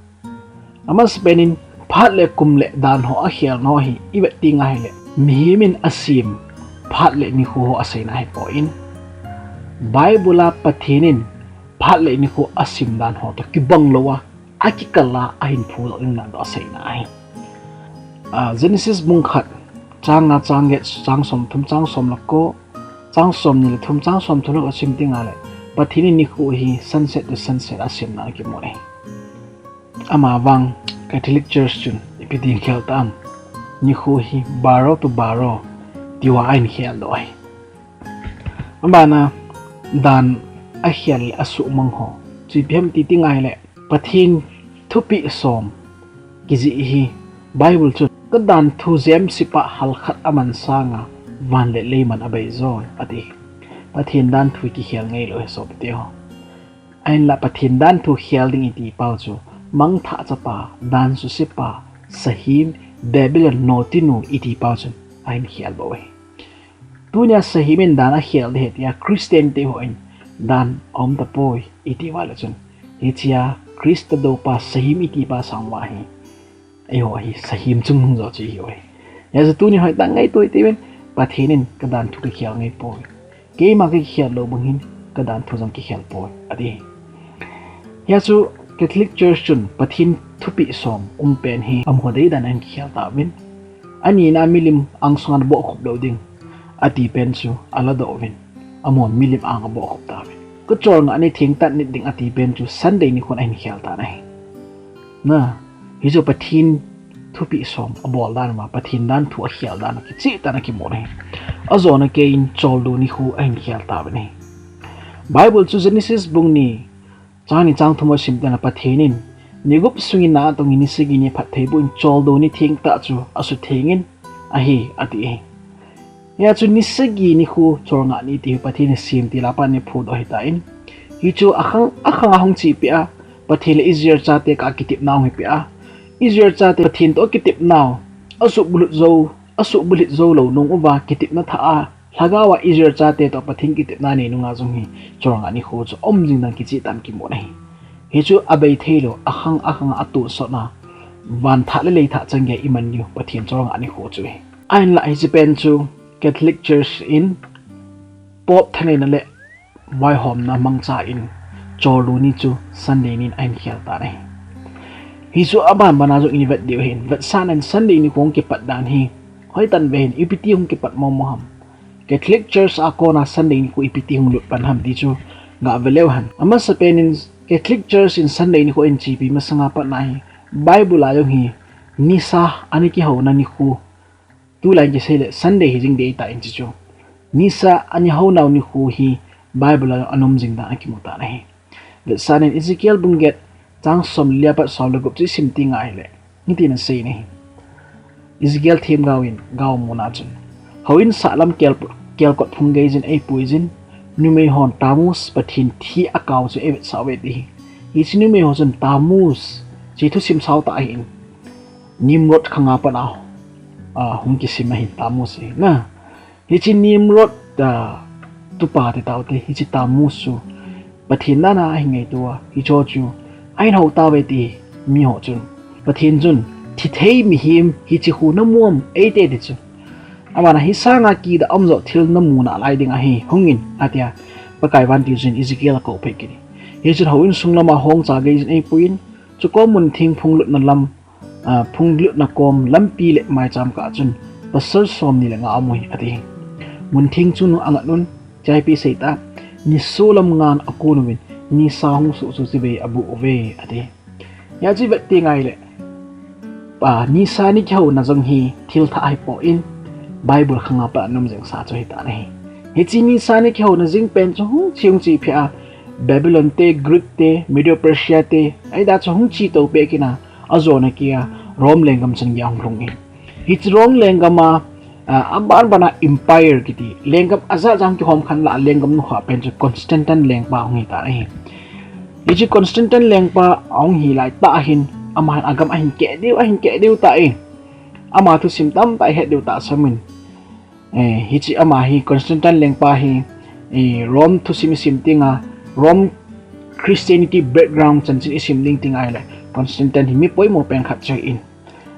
Amasapen in phat le kum le dan ho akhelna ho hi ivet teng ahile, mihem in asem phat le nikho ho aseina ahipoi, Bible a Pathen in phat le nikho asem dan ho toh kibang lou a, akikal a ahin phudoh ding dan toh aseina ahi. Ah, Genesis bung khat, chang nga, chang get, chang somthum, chang som le ko, chang somni le thum, chang somthum le ko sim teng ahile, Pathen in nikho hi sunset to sunset asemna akimu ahi. Amavang Catholic Church chun ipi tin khel tam? Nikho hi baro to baro tia ahin kheldoh ahi. Abana dan akhel le asuhmang ho chu ipi ham ti teng ahile, Pathen thupeh som kijih hi Bible chun, ka danthu jemsepa halkhat aman sanga van le lei man abeijoi, ati. Pathen danthu kikhel ngeilou ahi sopite ho. Ahinla Pathen danthu khel ding iti pau chu mangthah chapa, dan susepa, sahim, Babylon notinu iti pau chun ahin khel bou ahi. Tunia sahim in dan akhel ding ahi tia Christian te hon dan aum tapoi iti uva le chun, hichea Christa doupa sahim iti pa sang uva hi, eiho hi sahim chungnung jo chu ihiuve. Hijeh a chu tuni hoitah in ngaito hite uvin, Pathen in ka danthu kikhel ngeipoi, keima kakikhel lou bang hin ka danthu jong kikhel poi, ati. Hijeh a chu Catholic Church chun Pathen thupeh som umpen hi amaho deidan in ahin kikhel tauvin, anina milim angsunga nabohkhup lou ding ati pen chu aladoh uvin, amahon milim anga abohkhup tauvin, ka cholngah ni thengtah nit ding ati pen chu Sunday nikhon ahin khel tan ahi. Na, hichu Pathen thupeh som abol dan uva, Pathen danthu akhel dan u kicheh tah in akimu ahi. Ajona keiyin choldo nikho ahin khel tauvin ahi. Bible chu Genesis bung ni, chang ni chang thum a sim teng le Pathen in, ni gup sungin na atongin ni sagi ni phattheiboh in choldo ni thengtah chu asuthengin ahi, ati ahi. Hijeh a chu ni sagi nikho cholngah ni ti hi Pathen in sem til a pat in aphudoh ahitan, hichu akhang, akhang a hung chepeh a, Pathen le Israel chate kah a kitepna hung hipeh a, Israel chate Pathen toh akitepnau asuhbulhit jou, asuhbulhit jou lou nung uva kitepna thah a, lhagao a Israel chate toh Pathen kitepna nei nunga jong hi cholngah nikho chu aum jing dan kicheh tah in kimu ahi. Hichu abei theilou, akhang akhang a atonsot na, van thah le lei thah chan geiya iman diu Pathen cholngah nikho chu ahi. Ahinla hiche pen chu Catholic Church in Pope thaneina le vaihomna mangcha in choldo ni chu Sunday nin ahin khel tan ahi. Hichu aban bana jong i vet diu ahin, vetsahnan Sunday nikho hung kipat dan hi hoitah in ve hih in, ipi ti hung kipat mong mong ham. Catholic Church a kona Sunday nikho ipi ti hung lut pan ham ti chu gah ve leu hen. Amasapen in Catholic Church in Sunday nikho ahin chepi masanga pat a hi Bible a jong hi nisa ana kihouna nikho, tulai in kisei le Sunday hi jing ding ahitai ti chu. Nisa ana hounau nikho hi Bible a ana um jing dan akimu tan ahi. Vetsahnan Ezekiel bung get chang som le li apat som le gup chu i sim teng ahile, hitin asei in ahi. Ezekiel themgao in gao muna chun, houin sahlam kel, kelkot phung gei jin eipuijin, numei hon Tammuz Pathen thi akao chu eivetsah uve ti hi. Hiche numei ho chun Tammuz, hiche thusim sao tah ahin, Nimrod khanga pat a, a, hung kisim ahin Tammuz hi na. Hiche Nimrod, a, tupa ti taute, hiche Tammuz chu Pathen nana ahin ngaito a, hicho chu ahin hou tauve ti miho chun. Pathen chun, thi thei mihem hiche khu namu am eiti ti chu. Abana hi sanga kidah um joh thil namu nalai ding ahi, hungin, atia, Pakai vantil chun Ezekiel akou phei kit in. Hichun houin sung lama hongcha gei jin eipuiyin, chukom mun theng phung lutna lam, a, phung lutna kom lampi le maicham kah chun pasal somni le nga aum uve ati. Mun theng chun angat un, chaipi seita, nisolam ngan akon uvin, nisa hung suh chu chibai abuh uve ati. Hia chu i vet teng ahile, a, nisa ana kihouna jong hi thil thah ahipon, Bible khanga pat a ana um jing sa chu ahitan ahi. Hiche nisa ana kihouna jing pen chu hung che hung che peh a, Babylon te, Greek te, Medo Persia te, ahidan chu hung che to peh kit in a, ajona kia Rome lenggam chan geiya hung lhung in. Hiche Rome lenggam a, a, aban bana empire kiti, lenggam ajat jat kihom khen lah a lenggam nukha pen chu Constantine lengpa hung hitan ahi. Hiche Constantine lengpa ahung hi laitah ahin, amahin agam ahin keh diu, ahin keh diu tan. Ama thusim tamtah ihet diu tahsan in. Eh, hiche ama hi Constantine lengpa hi, eh, Rome thusim isim teng a, Rome Christianity background chanchin isim ding teng ahile, Constantine hi mi poimo pen khat chu ahin.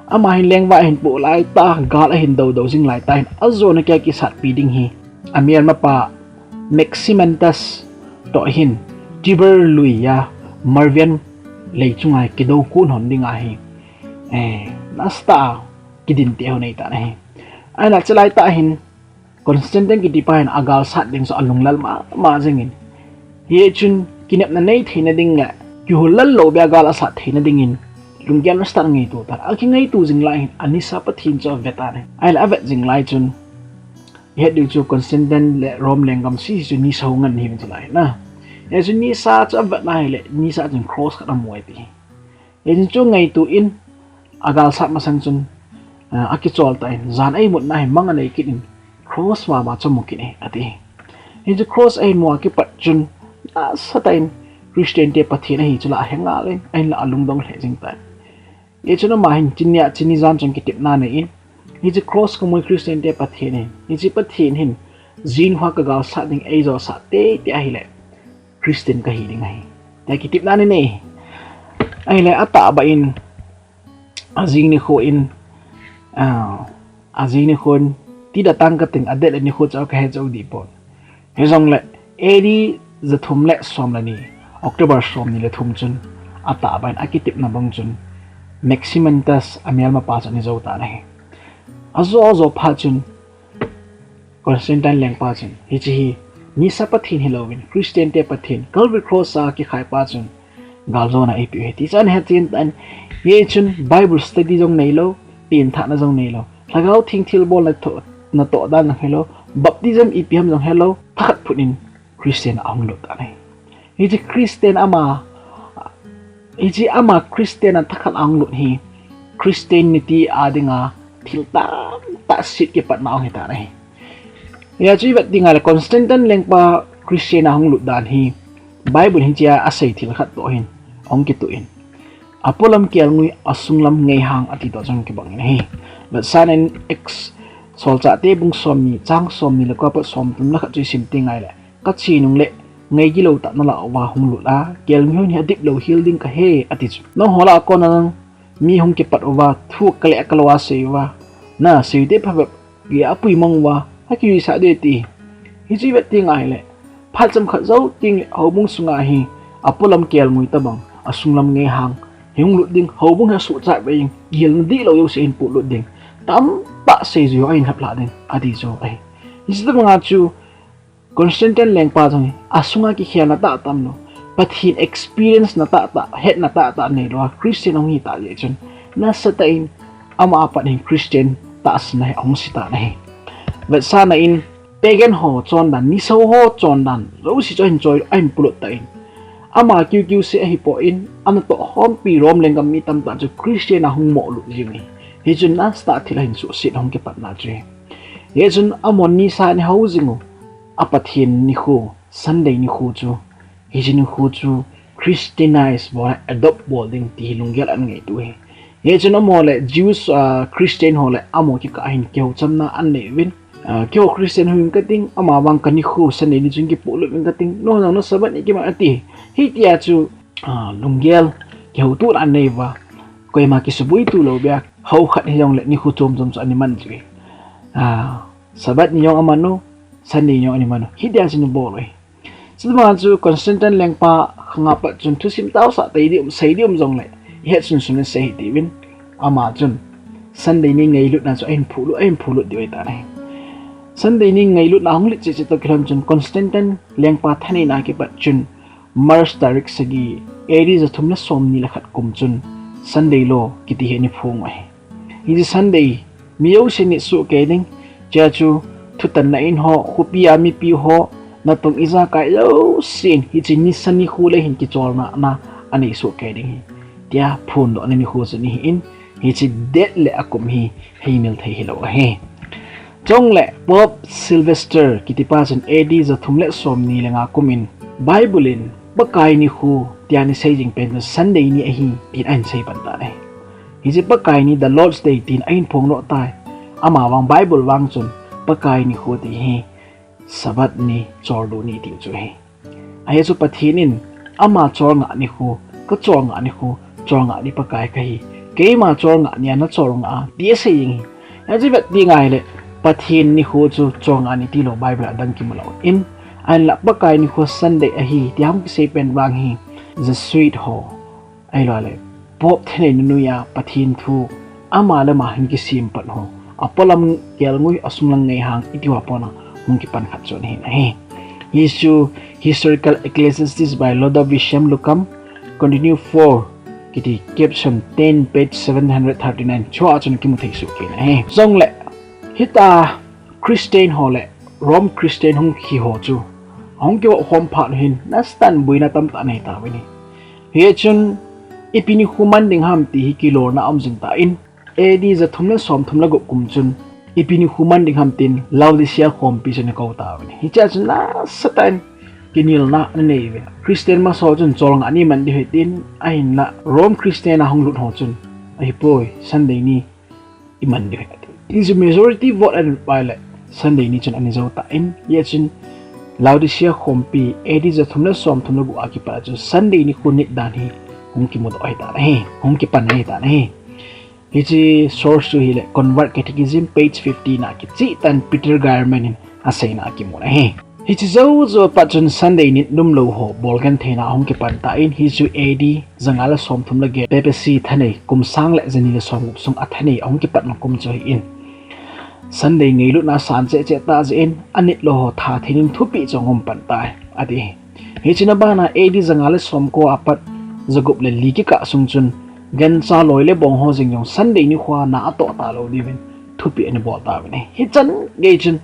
Ama hin lengvai ahin poh laitah, gal ahin dodo jing laitah hin, ajona kia kisatpi ding hi amelmapa Maximinus toh hin Tiber lui a Milvian lei chunga kidou kon hon ding ahi. Eh, nasatah a kidin teh hon ahitan ahi. Ahinla chulai tah hin Constantine kitipa hin agal sat ding chu alunglel mama jingin. Hichun kinepna nei theina ding le kihoulim lou beh a gal asat theina dingin lunggel nasatah in angaito tan. Akingaito jing lai hin anisa Pathen chu avetan ahi. Ahile avet jing lai chun, ihet diu chu Constantine le Rome lenggam sese chu nisa hou ngen ahi ti lai na. Hichun nisa chu avet na ahile nisa chun cross khat amu e ti. Hichun chu angaito in, agal sat masang chun, a, akichol tan, jan a imutna hin mang anei kit in, cross mama chu amu kit e, ati. Hichu cross ahin mu a kipat chun, nasatah in Christian te Pathen ahi chu la ahengal in, ahinla alungdong lheh jing tan. Hichun ama hin hiche nia, hiche ni jan chun kitepna anei in, hiche cross kamu hi Christian te Pathen ahi, hiche Pathen hin, jing hoa kagal sat ding eijosah teitei ahile, Christian kahi ding ahi, tia kitepna anei e. Ahile atahbeh in, ajing nikho in, a, ajing nikho in, ti da tang kating, adet le nikho chu kahe chou deh pon. Hijongle, A D jathum le som le ni, October somni le thum chun, atahbeh in akitepna bang chun, Maximinus amelmapa chu ana jou tan ahi. Ajo jo phat chun, Constantine lengpa chun, hiche hi, nisa Pathen hilouvin, Christian te Pathen, Calvary Cross a kikhaipa chun, galjona eipeh u ahi, ti chu ana hechen tan, hichun Bible study jong neilou, penthahna jong neilou, Lhagao Theng thilbol natoh, natoh dan jong helou, baptism ipi ham jong helou, thakhat phut in Christian a ahung lut tan ahi. Hiche Christian ama, hiche ama Christian a thakhat a ahung lut hi, Christianity a dinga thil tamtah set kipatna ahung hitan ahi. Hia chu ivet ding ahile Constantine lengpa Christian a ahung lut dan hi, Bible hichea asei thil khat toh hin ahung kitoh in. Apolam kelngoi asunglam ngeihang ati toh chun kibang in ahi. Vetsahnan Acts solchahte bung somni, chang somni le ko apat somthum le khat chu isim teng ahile, kache nung le ngai gilou tah nalah uva hung lut a, kelngoi hon hi adip lou hel ding kahe, ati chu. Nangho lah a kona mi hung kipat uva, thu kale kalou a sei uva, nasei u te phabep gei a apuimang uva, akijuisah diu ti. Hichu ivet teng ahile, phat chomkhat jou teng le houbung sunga hi, apolam kelngoi tobang, asunglam ngeihang, Hung lut ding, houbung hi asuhchat ve ding, gilna dihlou jouse hin pulut ding. Tamtah seijui ho ahin lhap lha ding, ati chu ahi. Hiche tobanga chu Constantine lengpa jong hi, asunga kikhelna tahtah umlou, Pathen experience na tahtah, hetna tahtah neilou a Christian ahung hi tah jeh chun, nasatah in ama apat hin Christian tahsanna hi ahung se tan ahi. Vetsahna in, pagan ho chondan, nisa ho chondan jouse chu ahin choi, ahin pulut tan, ama kiu kiu se ahipoi, anatoh khompi Rome lenggam mi tamtah chu Christian a hung moh lut jing u ahi. Hichun nasatah thil ahin suhset, ahung kipatna chu ahi. Hichun amaho nisa ana hou jing u, a Pathen nikho, Sunday nikho chu, hiche nikho chu Christianize bol, adopt bol ding ti hi lunggel ana ngaitu ahi. Hichun amaho le Jews, ah, Christian ho le amaho kikah a hin kihouchamna ana nei uvin, ah, keiho Christian hung kating, amavang kanikho Sunday ni chun kipolut uving kating, nangho jong na Sabbath ni kiman ati. Hitia chu, ah, lunggel kihoutona ana nei uva, koima kisuboi tulou bep a, hou khat hijongle nikho chom chom chu ana man chu ahi. Ah, Sabbath ni jong aman u, Sunday ni jong ana man u. Hitia chu ana bol u ahi. Chutobang chu Constantine lengpa khanga pat chun thusim taosah tei ding um, sei ding um jongle, ihet sunsun in sei hih uvin, ama chun Sunday ni ngailutna chu ahin phulut, ahin phulut diu ahitan ahi. Sunday ni ngailutna hung lut cheh cheh toh kilhon chun Constantine lengpa thaneina a kipat chun March tarik sagi, A D jathum le somni le khat kum chun Sunday law kiti hi ana phong u ahi. Hiche Sunday, mi jousen nit soh kei ding, chea chu thutanna in ho, khopi a mipi ho, natong ijakai jousen hiche nisa nikho le hin kicholna na anei soh kei ding ahi, tia phondohna nikho chu ana hin, hiche date le akum hi heimil thei hilou ahi. Chule Pope Sylvester kitipa chun A D jathum le somni le nga kum in Bible in Pakai nikho tia ana sei jing pen chu Sunday ni ahi, tin ahin sei pan tan ahi. Hiche Pakai ni, the Lord's Day, tin ahin phongdoh tai. Amavang Bible vang chun Pakai nikho ti hi Sabbath ni, choldo ni tiu chu ahi. Ajeh chu Pathen in ama cholngah nikho, ka cholngah nikho, cholngah ni Pakai kahi. Keima cholngah nia na cholngah a, ti asei jing ahi. Hiche vet ding ahile, Pathen nikho chu cholngah ni tilou Bible a adang kimu lou in, ahinla Pakai nikho Sunday ahi, tia hung kisei pen vang hi Jesuit ho, ahilou le Pope thaneina noiya Pathen thu ama le ama hin kisem pat ho, apolam kelngoi, asunglang ngeihang iti ho a pat a hung kipan khat chu ana hin ahi. Hichu Historical Ecclesiastes by Ludovicium Lucum, Continue four kiti caption ten, page seven hundred thirty-nine chua chun kimu thei soh kei in ahi. Chule, hitia Christian ho le Rome Christian hung khi ho chu ahung kivoh khom phat u hin nasatah in boina tamtah anei tauvin ahi. Hichun ipi nikho man ding ham ti hi kilolna aum jing tan, A D jathum le somthum le gup kum chun ipi nikho man ding ham tin Laodicea khompi chu ana kou tauvin ahi. Hichea chun nasatah in kinelna ana nei uve. Christian masa ho chun cholngah ni man diu ahi tin, ahinla Rome Christian a hung lut ho chun, ahipoi, Sunday ni iman diu ahi ati. Hichu majority vote ana lut uva ahile Sunday ni chun ana jou tan, hijeh chun Laodicea khompi A D jathum le somthum le gup a kipat a chu Sunday nikho nit dan hi hung kimudoh ahitan ahi, hung kipan ahitan ahi. Hiche source chu hile Convert Catechism, page fifty na kicheh tan Peter Geiermann in aseina a kimun ahi. Hiche jou jou pat chun Sunday nit lumlou ho bolgentheina ahung kipan tan, hichu A D janga le somthum le get, Papacy thanei, kum sang le jani le somgup sung a thanei ahung kipatna kum chu ahin. Sunday ngailutna asan cheh cheh tah jeh in, anit lou ho tha thei ding thupeh chu ahung um pan tai, ati. Hiche na bana A D janga le somko a pat jagup le li kikah sung chun, gancha loi le bong ho jeng jong Sunday nikho a na atoh talou diuvin thupeh ana bol tauvin ahi. Hichan gei chun,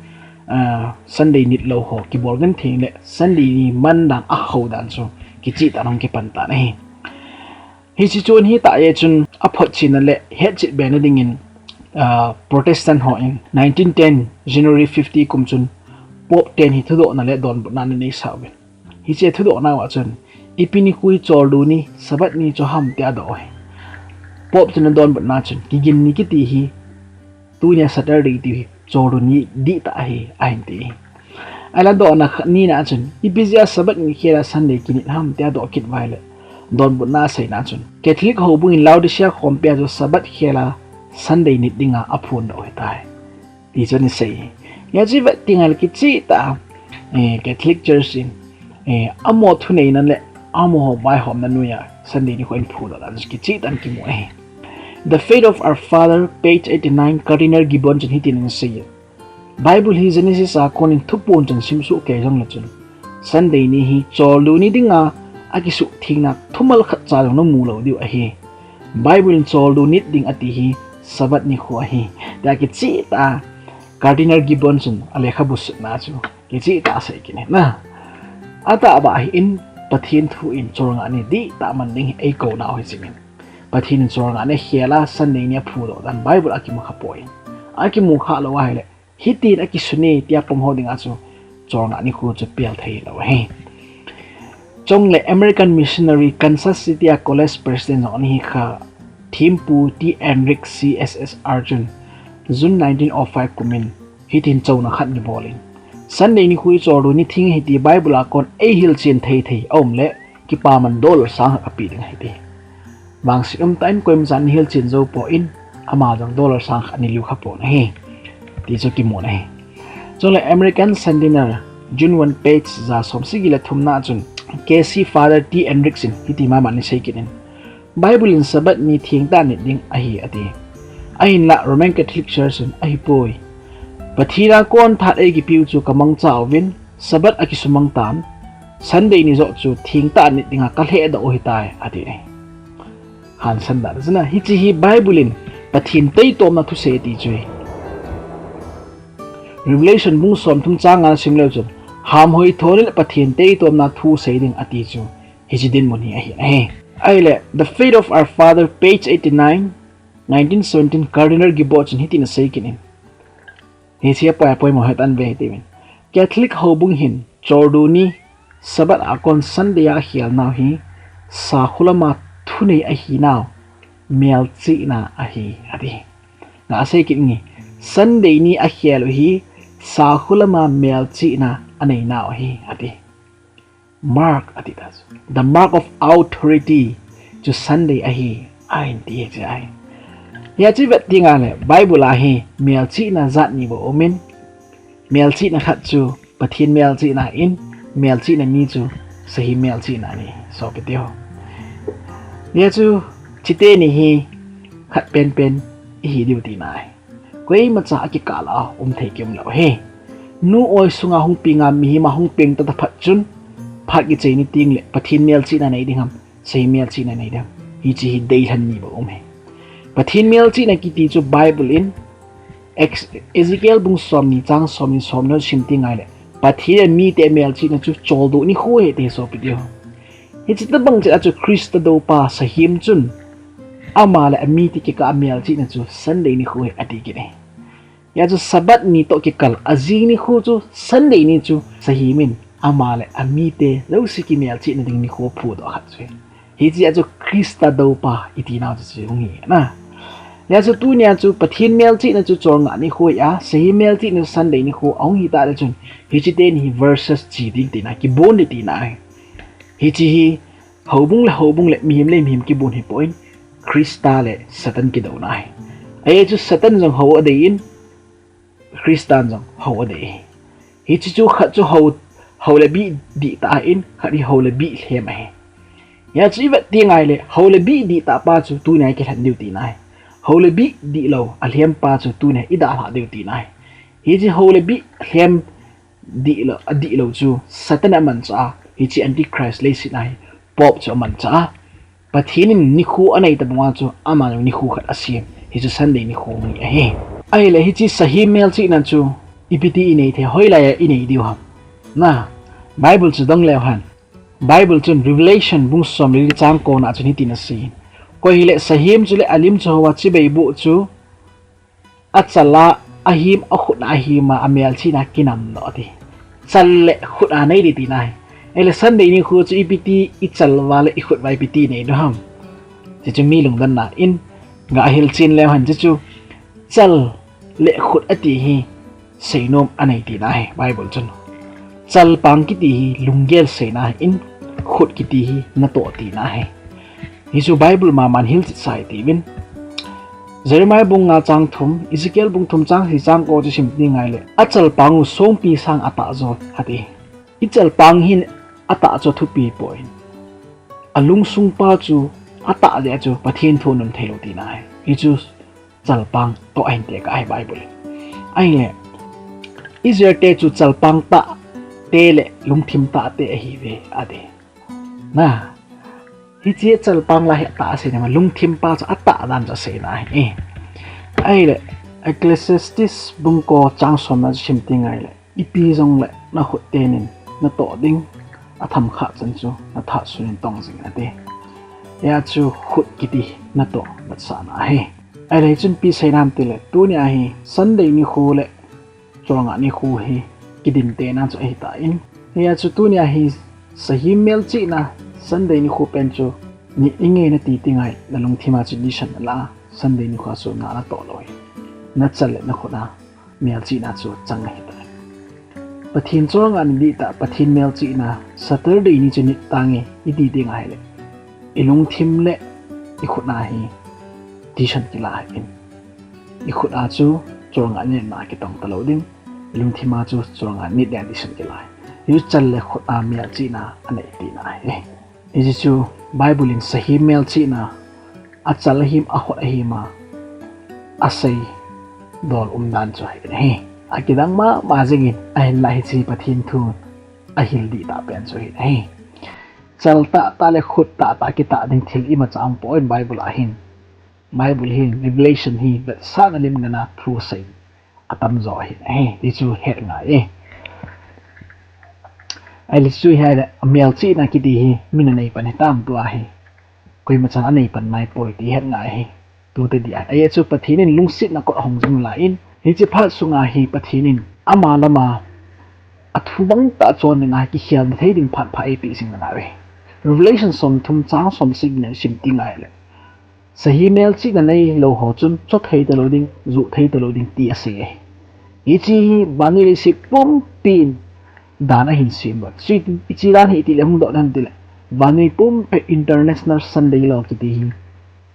ah, Sunday nit lou ho kibolgenthei le Sunday ni man dan, akhoh dan chu kicheh tan ahung kipan tan ahi. Hiche chu ahitah jeh chun aphotchetna le hetchet bena dingin, ah, Protestant ho in nineteen ten January fifty kum chun Pope ten hi thudohna le donbutna ana neisah uvin. Hiche thudohna uva chun, ipi nikho hi choldo ni, Sabbath ni chu ham tia adoh u ahi. Pope chun adonbutna chun, kigin ni kiti hi, tunia Saturday tiu hi choldo ni dihtah ahi, ahin ti. Ahinla dohna khat nina chun, ipi jeh a Sabbath ni khel a Sunday kinit ham tia adoh kit uva ahile, donbutna aseina chun, Catholic houbung in Laodicea khompi a chu Sabbath khel a Sunday nit dinga aphondoh u ahitai, ti chu ana sei. Hiche vet ding ahile kicheh tah a, eh, Catholic Church in, eh, amaho thuneina le amaho vaihomna noiya Sunday nikho in phudoh dan chu kicheh tah in kimu ahi. The Faith of Our Father, page eighty-nine, Cardinal Gibbon chun hitin asei e. Bible hi Genesis a konin thupon chan simsuh kei jongle chun, Sunday ni hi choldo ni dinga akisuhthengna thumal khat cha jong namu lou diu ahi. Bible in choldo nit ding ati hi Sabbath nikho ahi, tia kicheh tah a Cardinal Gibbon chun alekhabu sutna chu kicheh tah a asei kit in ahi. Atahbeh ahin, Pathen thu in cholngah ni dihtah man ding hi eikounau ahi jingin, Pathen in cholngah ni akhel a Sunday ni aphudoh dan Bible a kimu khapoi. Akimu khalou ahile, hitin akisune tia pom ho dinga chu cholngah nikho chu pel thei lou ahi. Chule American missionary, Kansas City a college president jong ana hi kha, thempu T. Enright Sr chun June nineteen oh five kumin hitin chouna khat ana bolin, Sunday nikho hi choldo ni theng ahi ti Bible a kon eihilchen thei thei aum le, kipaman dollar sang khat kapeh ding ahi ti. Vangset umtah in koimachan ana hilchen jou poi, ama jong dollar sang khat ana lhiu khapon ahi, ti chu kimun ahi. Chule American Centenary, June one, page ja som sagi le thumna chun, K C Father T. Enright in hiti mama ana sei kit in, Bible in Sabbath ni thengtah a nit ding ahi ati. Ahinla Roman Catholic Church in ahipoi, Pathen a kon tha eikipeu chu kamangcha uvin, Sabbath akisumang tan, Sunday ni joh chu thengtah a nit dinga kalhehdoh u ahitai, ati. Hansan dan chun, hiche hi Bible in Pathen taitomna thusei ati chu ahi. Revelation bung somthum chang nga nasim leu chun, hamhoi thon in Pathen taitomna thusei ding ati chu hiche dinmun hi ahi, ahi. Ahile, The Faith of Our Father, page eighty-nine, nineteen seventeen, Cardinal Gibbon chun hitin asei kit in, hiche apoi, apoimo hetan ve hitiuvin, Catholic houbung hin choldo ni, Sabbath a kon Sunday a akhelnau hi sakholama thunei ahinau melchihna ahi, ati. Nga asei kit nge, Sunday ni akhel u hi sakholama melchihna aneinau ahi, ati. Mark ati ta chu, the mark of authority chu Sunday ahi, ahin ti hiche ahi. Hiche vet tengle Bible a hi melchihna jat ni bou aumin, melchihna khat chu Pathen melchihna ahin, melchihna ni chu sahem melchihna ahi, sopite ho. Hiche chu, hiche teni hi khat penpen ihi diu tina ahi. Koimacha akikah lah a um thei kium lou ahi. Nu oi sunga hung penga mihem a hung peng tah tah phat chun, phat kichai ni tengle Pathen melchihna nei ding ham, sahem melchihna nei ding ham, hiche hi deilhen ni bou um ahi. Pathen melchihna kiti chu Bible in Ex-, Ezekiel bung somni chang somni somni sim tengle, Pathen in amite melchihna chu choldo nikho ahi ati, sopite ho. Hiche tobang cheh a chu Christa doupa sahem chun ama le amite kikah a melchihna chu Sunday nikho ahi ati kit e. Hia chu Sabbath ni toh kikal ajing nikho chu Sunday ni chu sahem in ama le amite jouse kimelchihna ding nikho phudoh khat chu ahi. Hiche a chu Christa doupa itinau chu chu hung hi na. Hia chu tunia chu Pathen melchihna chu cholngah nikho ahi a, sahem melchihna chu Sunday nikho ahung hi tah le chun, hiche teni hi versus chi ding tina, kibon ding tina ahi. Hiche hi houbung le houbung le mihem le mihem kibon hipon, Christa le Satan kidouna ahi. Ajeh chu Satan jong hou adei in, Christan jong hou adei. Hiche chu khat chu hou, hou le bih dihtah ahin, khat hi hou le bih lhem ahi. Hia chu ivet tengle, hou le bih dihtah pa chu tunia kilhen diu tina ahi. Hou le bih dihlou, alhem pa chu tunia idalhah diu tina ahi. Hiche hou le bih lhem dihlou, adihlou chu Satan in amanchah a, hiche Antichrist leiset a hi Pope chu amanchah a, Pathen in nikho anei tobanga chu ama jong nikho khat asem, hichu Sunday nikho hi ahi. Ahile hiche sahem melchihna chu ipi ti inei thei, hoilai a inei diu ham? Na, Bible chu dong leu hen. Bible chun Revelation bung somle li chang kona chun hitin asei in, koi hile sahem chule alim chu houva chibai boh chu achal a, ahem, akhut a ahem a, amelchihna kinamdoh ati. Chal le khut anei ding tina ahi. Ahile Sunday nikho chu ipi ti ichal uva le ikhut uva ipi ti inei diu ham? Hichu mi lungdonna in gahil chen leu hen, hichu chal le khut ati hi seinom anei tina ahi Bible chun. Chalpang kiti hi lunggel seina ahin, khut kiti hi natoh tina ahi. Hichu Bible maman hilchetsa ahi tiuvin. Jeremiah bung nga chang thum, Ezekiel bung thum chang sagi chang ko chu sim tengle, achalpang u songpi sang atah jo ati. Ichalpang hin atah chu athupi poi. alungsung pa chu atah jeh a chu Pathen thu anom thei lou tina ahi. Hichu chalpang toh ahin tekah ahi Bible in. Ahile, Israel te chu chalpang tah te le lungthim tah te ahiuve ati. Na, hiche chalpang la hi atah aseina, lungthim pa chu atah dan chu aseina ahi. Ahile, Ecclesiastes bung ko chang somna chu sim teng ahile, ipi jongle nakhut teni natoh ding, atham khah chan chu natha sunin tong jing ati. Hia chu khut kiti natoh vetsahna ahi. Ahile hichun ipi seina ham tile, tunia hi Sunday nikho le cholngah nikho hi kidin tena chu ahitan. Hia chu tunia hi sahem melchihna Sunday nikho pen chu nit inge nati teng ahile, nalungthima chu decision nalah a, Sunday nikho chu na natoh lou hi. Nachal le nakhut a melchihna chu chang ahitai. Pathen cholngah ni dihtah, Pathen melchihna Saturday ni chu nit tange iti teng ahile, ilungthim le ikhut a hi decision kilah ahin. Ikhut a chu cholngah nitna kitong talou ding, ilungthim a chu cholngah nitna decision kilah ahi. Hichu chal le khut a melchihna anei tina ahi. Hichu Bible in sahem melchihna, achal ahim, akhut ahim a asei dol umdan chu ahi. Akidang mama jingin, ahinla hiche Pathen thu ahil dihtah pen chu ahi. Chal tahtah le khut tahtah kitah ding thil imacha aumpoi Bible a hin. Bible hin Revelation hi vetsahna lim nana thu sei atamjo ahin ahi, ti chu het ngai e. Ahile chu hile, melchihna kiti hi min anei pan hitam tua hi, koimachan anei pan naipoi ti het ngai ahi. Tute dia, ahia chu Pathen in lungsetna kot ahong jing lai in, hiche phat sunga hi Pathen in ama lama athu bangtah chon dinga kikhelna thei ding phat pha eipeh jing nalai uve. Revelation somthum chang somsagi na sim teng ahile, sahem melchihna neilou ho chun chothei talou ding, juhthei talou ding ti asei ahi. Hiche hi vannoi leiset pumpin dan ahin sem uve. Hiche dan hi itile hung doh ding ham tile, vannoi pumpi International Sunday Law kiti hi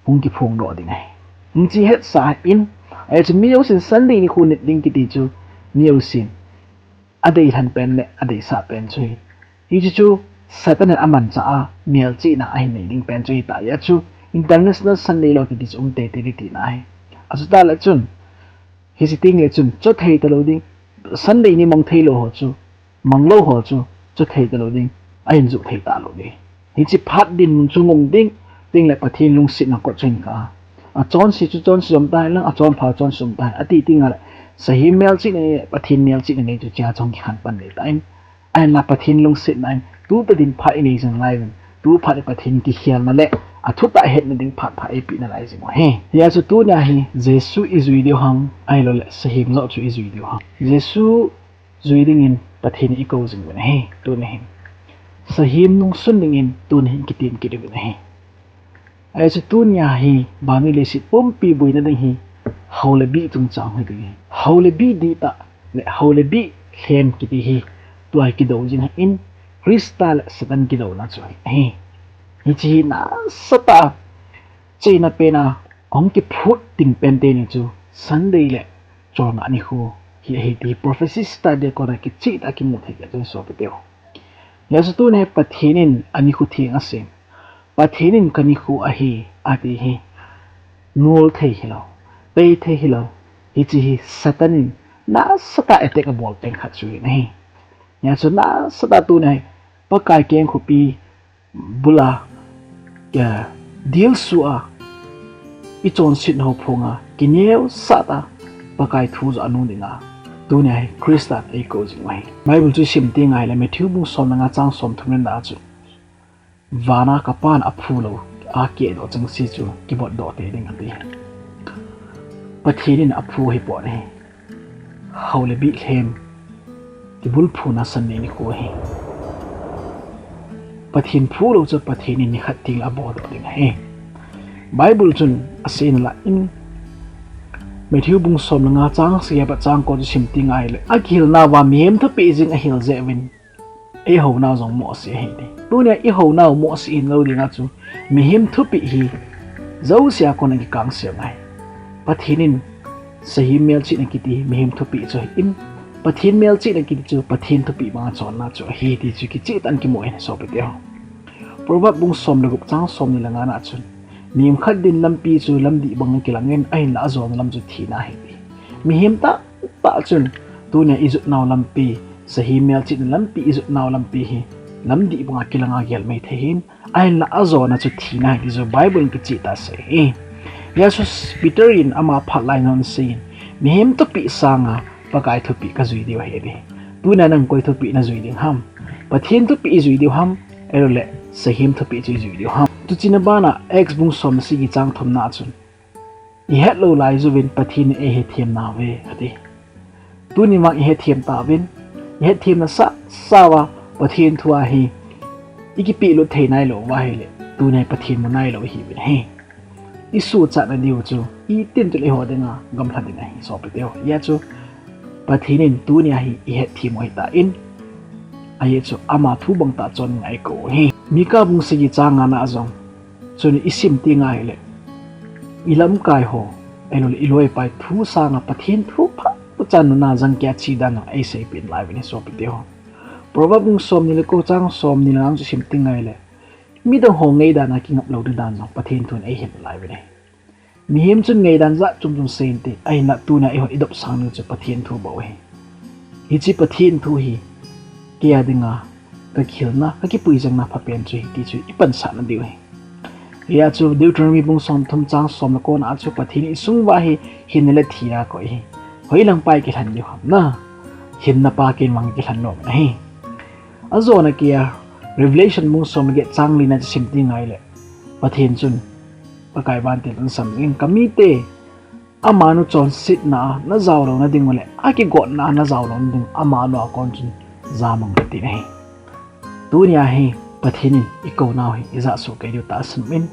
hung kiphongdoh ding ahi. Hiche hetsah in, ahia chu mi jousen Sunday nikho nit ding kiti chu mi jousen adeilhen pen le adeisah pen chu ahi. Hiche chu Satan in amanchah a melchihna ahin nei ding pen chu ahitah jeh a chu International Sunday Law kiti chu um teitei ding tina ahi. Achutah le chun, hiche tengle chun chothei talou ding, Sunday ni mang theilou ho chu, manglou ho chu chothei talou ding, ahin juhthei talou ding. Hiche phat dinmun chu um ding, tengle Pathen lungsetna kot chu ahin kah a, achonse chu chonse um tahen lang, achonpha chonse um tahen, ati tengle sahem melchihna nei, Pathen melchihna nei chu hichea chu hung kikhen pan ding ahitai. Ahinla Pathen lungsetna in, tu tadin phat inei jing lai uvin, tu phat in Pathen kikhelna le athutah hetna ding phat pha eipeh nalai jing u ahi. Hia chu tunia hi Jesu ijui diu ham, ahiloule sahem joh chu ijui diu ham. Jesu jui dingin Pathen in eikou jing uvin ahi, tuni hin. Sahem nungsun dingin tuni hin kitem kit uvin ahi. Ahia chu tunia hi vannoi leiset pumpi boina ding hi hao le bih chungchang hiding ahi. Hao le bih dihtah le hao le bih lhem kiti hi tua hi kidou jing ahin, Christa le Satan kidouna chu ahi. Hiche hi nasatah a cheina pena ahung kiphut ding pen teni chu Sunday le cholngah nikho hi ahi ti prophecy study a kona kichehtah a kimu thei kit chu sopiteu. Hia chu tunia hi Pathen in anikho theng asem, Pathen in kanikho ahi ati hi nol thei hilou, pei thei hilou, hiche hi Satan in nasatah a attack abol pen khat chu ahi. Hia chu nasatah a tunia hi Pakai keng khopi bula, kidilsuh a, ichonsetna ho phonga kineosah a, Pakai thu joh a nu dinga tunia hi Christa in eikou jing u ahi. Bible chu isim teng ahile Matthew bung som le nga chang somthum le na a chu, vana ka Pan aphu lou a kehdoh chengse chu kibotdoh tei ding ati. Pathen in aphu ahipon ahi. Hao le bih lhem kibulphuna Sunday nikho ahi. Pathen phu lou chu Pathen in nikhat tengle abotdoh ding ahi. Bible chun asei nalai in, Matthew bung som le nga chang sagi apat chang ko chu sim teng ahile, akihilnauva mihem thupeh jeng ahil jeh uvin, eihounau jong mohseh ahi ti. Tunia ihounau mohseh hing lou dinga chu mihem thupeh hi jousea kona kikangse u ahi. Pathen in sahem melchihna kiti hi mihem thupeh chu ahin, Pathen melchihna kiti chu Pathen thupeh banga chonna chu ahi ti chu kichehtah in kimu ahi sopiteu. Proverb bung som le gup chang somni le nga na chun, mihem khat din lampi chu lamdih banga kilangin, ahinlah ajona lam chu thina ahi ti. Mihem tahtah chun tunia ijotnau lampi, sahem melchihna lampi, ijotnau lampi hi lamdih banga kilanga gelmei thei ahin, ahinlah ajona chu thina ahi ti chu Bible in kicheh tah asei ahi. Hijeh chun Peter in ama phat lai in aseiyin, mihem thupeh sanga Pakai thupeh kajui diu ahi ti. Tunia nang koi thupeh najui ding ham? Pathen thupeh ijui diu ham, ahilouleh sahem thupeh chu ijui diu ham? Tuchina bana Acts bung som le sagi chang thumna chun, ihetlou lai uvin Pathen in eihethem nauve ati. Tuni vang ihethem tauvin, ihetthemna sasa uva Pathen thu ahi ikipehlut thei nailou uva ahile, tunia Pathen mu nailou ihiuvin ahi. Isuhchatna diu chu itin chun eiho dinga gamlha ding ahi sopite ho. Hijeh chun Pathen in tunia hi ihethem u ahitan, ajeh chu ama thu bangtah chon ngai kou ahi. Mika bung sagi chang nga na jong chun isim teng ahile, ilamkai ho, ahilouleh iloipai thu sanga Pathen thu phatchan nuna jangkia che dan jong eiseipeh nalai uvin ahi sopite ho. Proverb bung somni le ko chang somni le nga chu isim teng ahile, midang ho ngaidan a kingap lou ding dan jong Pathen thun eihin nalai uvin ahi. Mihem chun ngaidan jat chom chom sei inte, ahinlah tunia eiho idopsang ding chu Pathen thu bou ahi. Hiche Pathen thu hi keia dinga kakihilna, kakipuijangna phapen chu ahi ti chu ipansatna diu ahi. Hijeh chun Deuteronomy bung somthum chang som le ko na chu Pathen in isung uva hi hinna le thina akoi ahi. Hoilang pa ikilhen diu ham? Hinna pa ken vang ikilhen nom ahi. Ajona keia Revelation bung som le get chang li na chu isim teng ahile, Pathen chun Pakai vantil in asam jingin, kamite, amanu chonsetna a najao louna ding u le akigotna a najao louna ding u, amanu a kon chun jamang un ati ahi. Tunia hi Pathen in ikounau hi ijah soh kei diu tahsan in,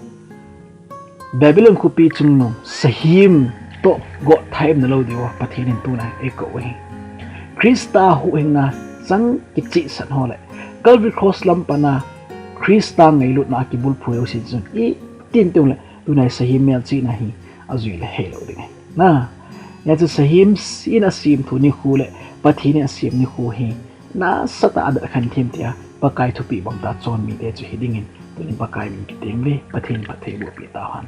Babylon khopi chungnung sahem toh gottha imna lou diuva Pathen in tunia eikou ahi. Christa huhhingna chang kichehsah ho le Calvary Cross lam pana Christa ngailutna kibulphu jouse chun itin teng le tunia sahem melchihna hi ajui le heilou ding ahi. Hijeh chun sahem in asemthu nikho le Pathen in asem nikho hi nasatah a adat khen thei tia Pakai thupeh bangtah chon mite chu hidingin tunin Pakai min kiteng uve. Pathen in phattheiboh peh tauhen.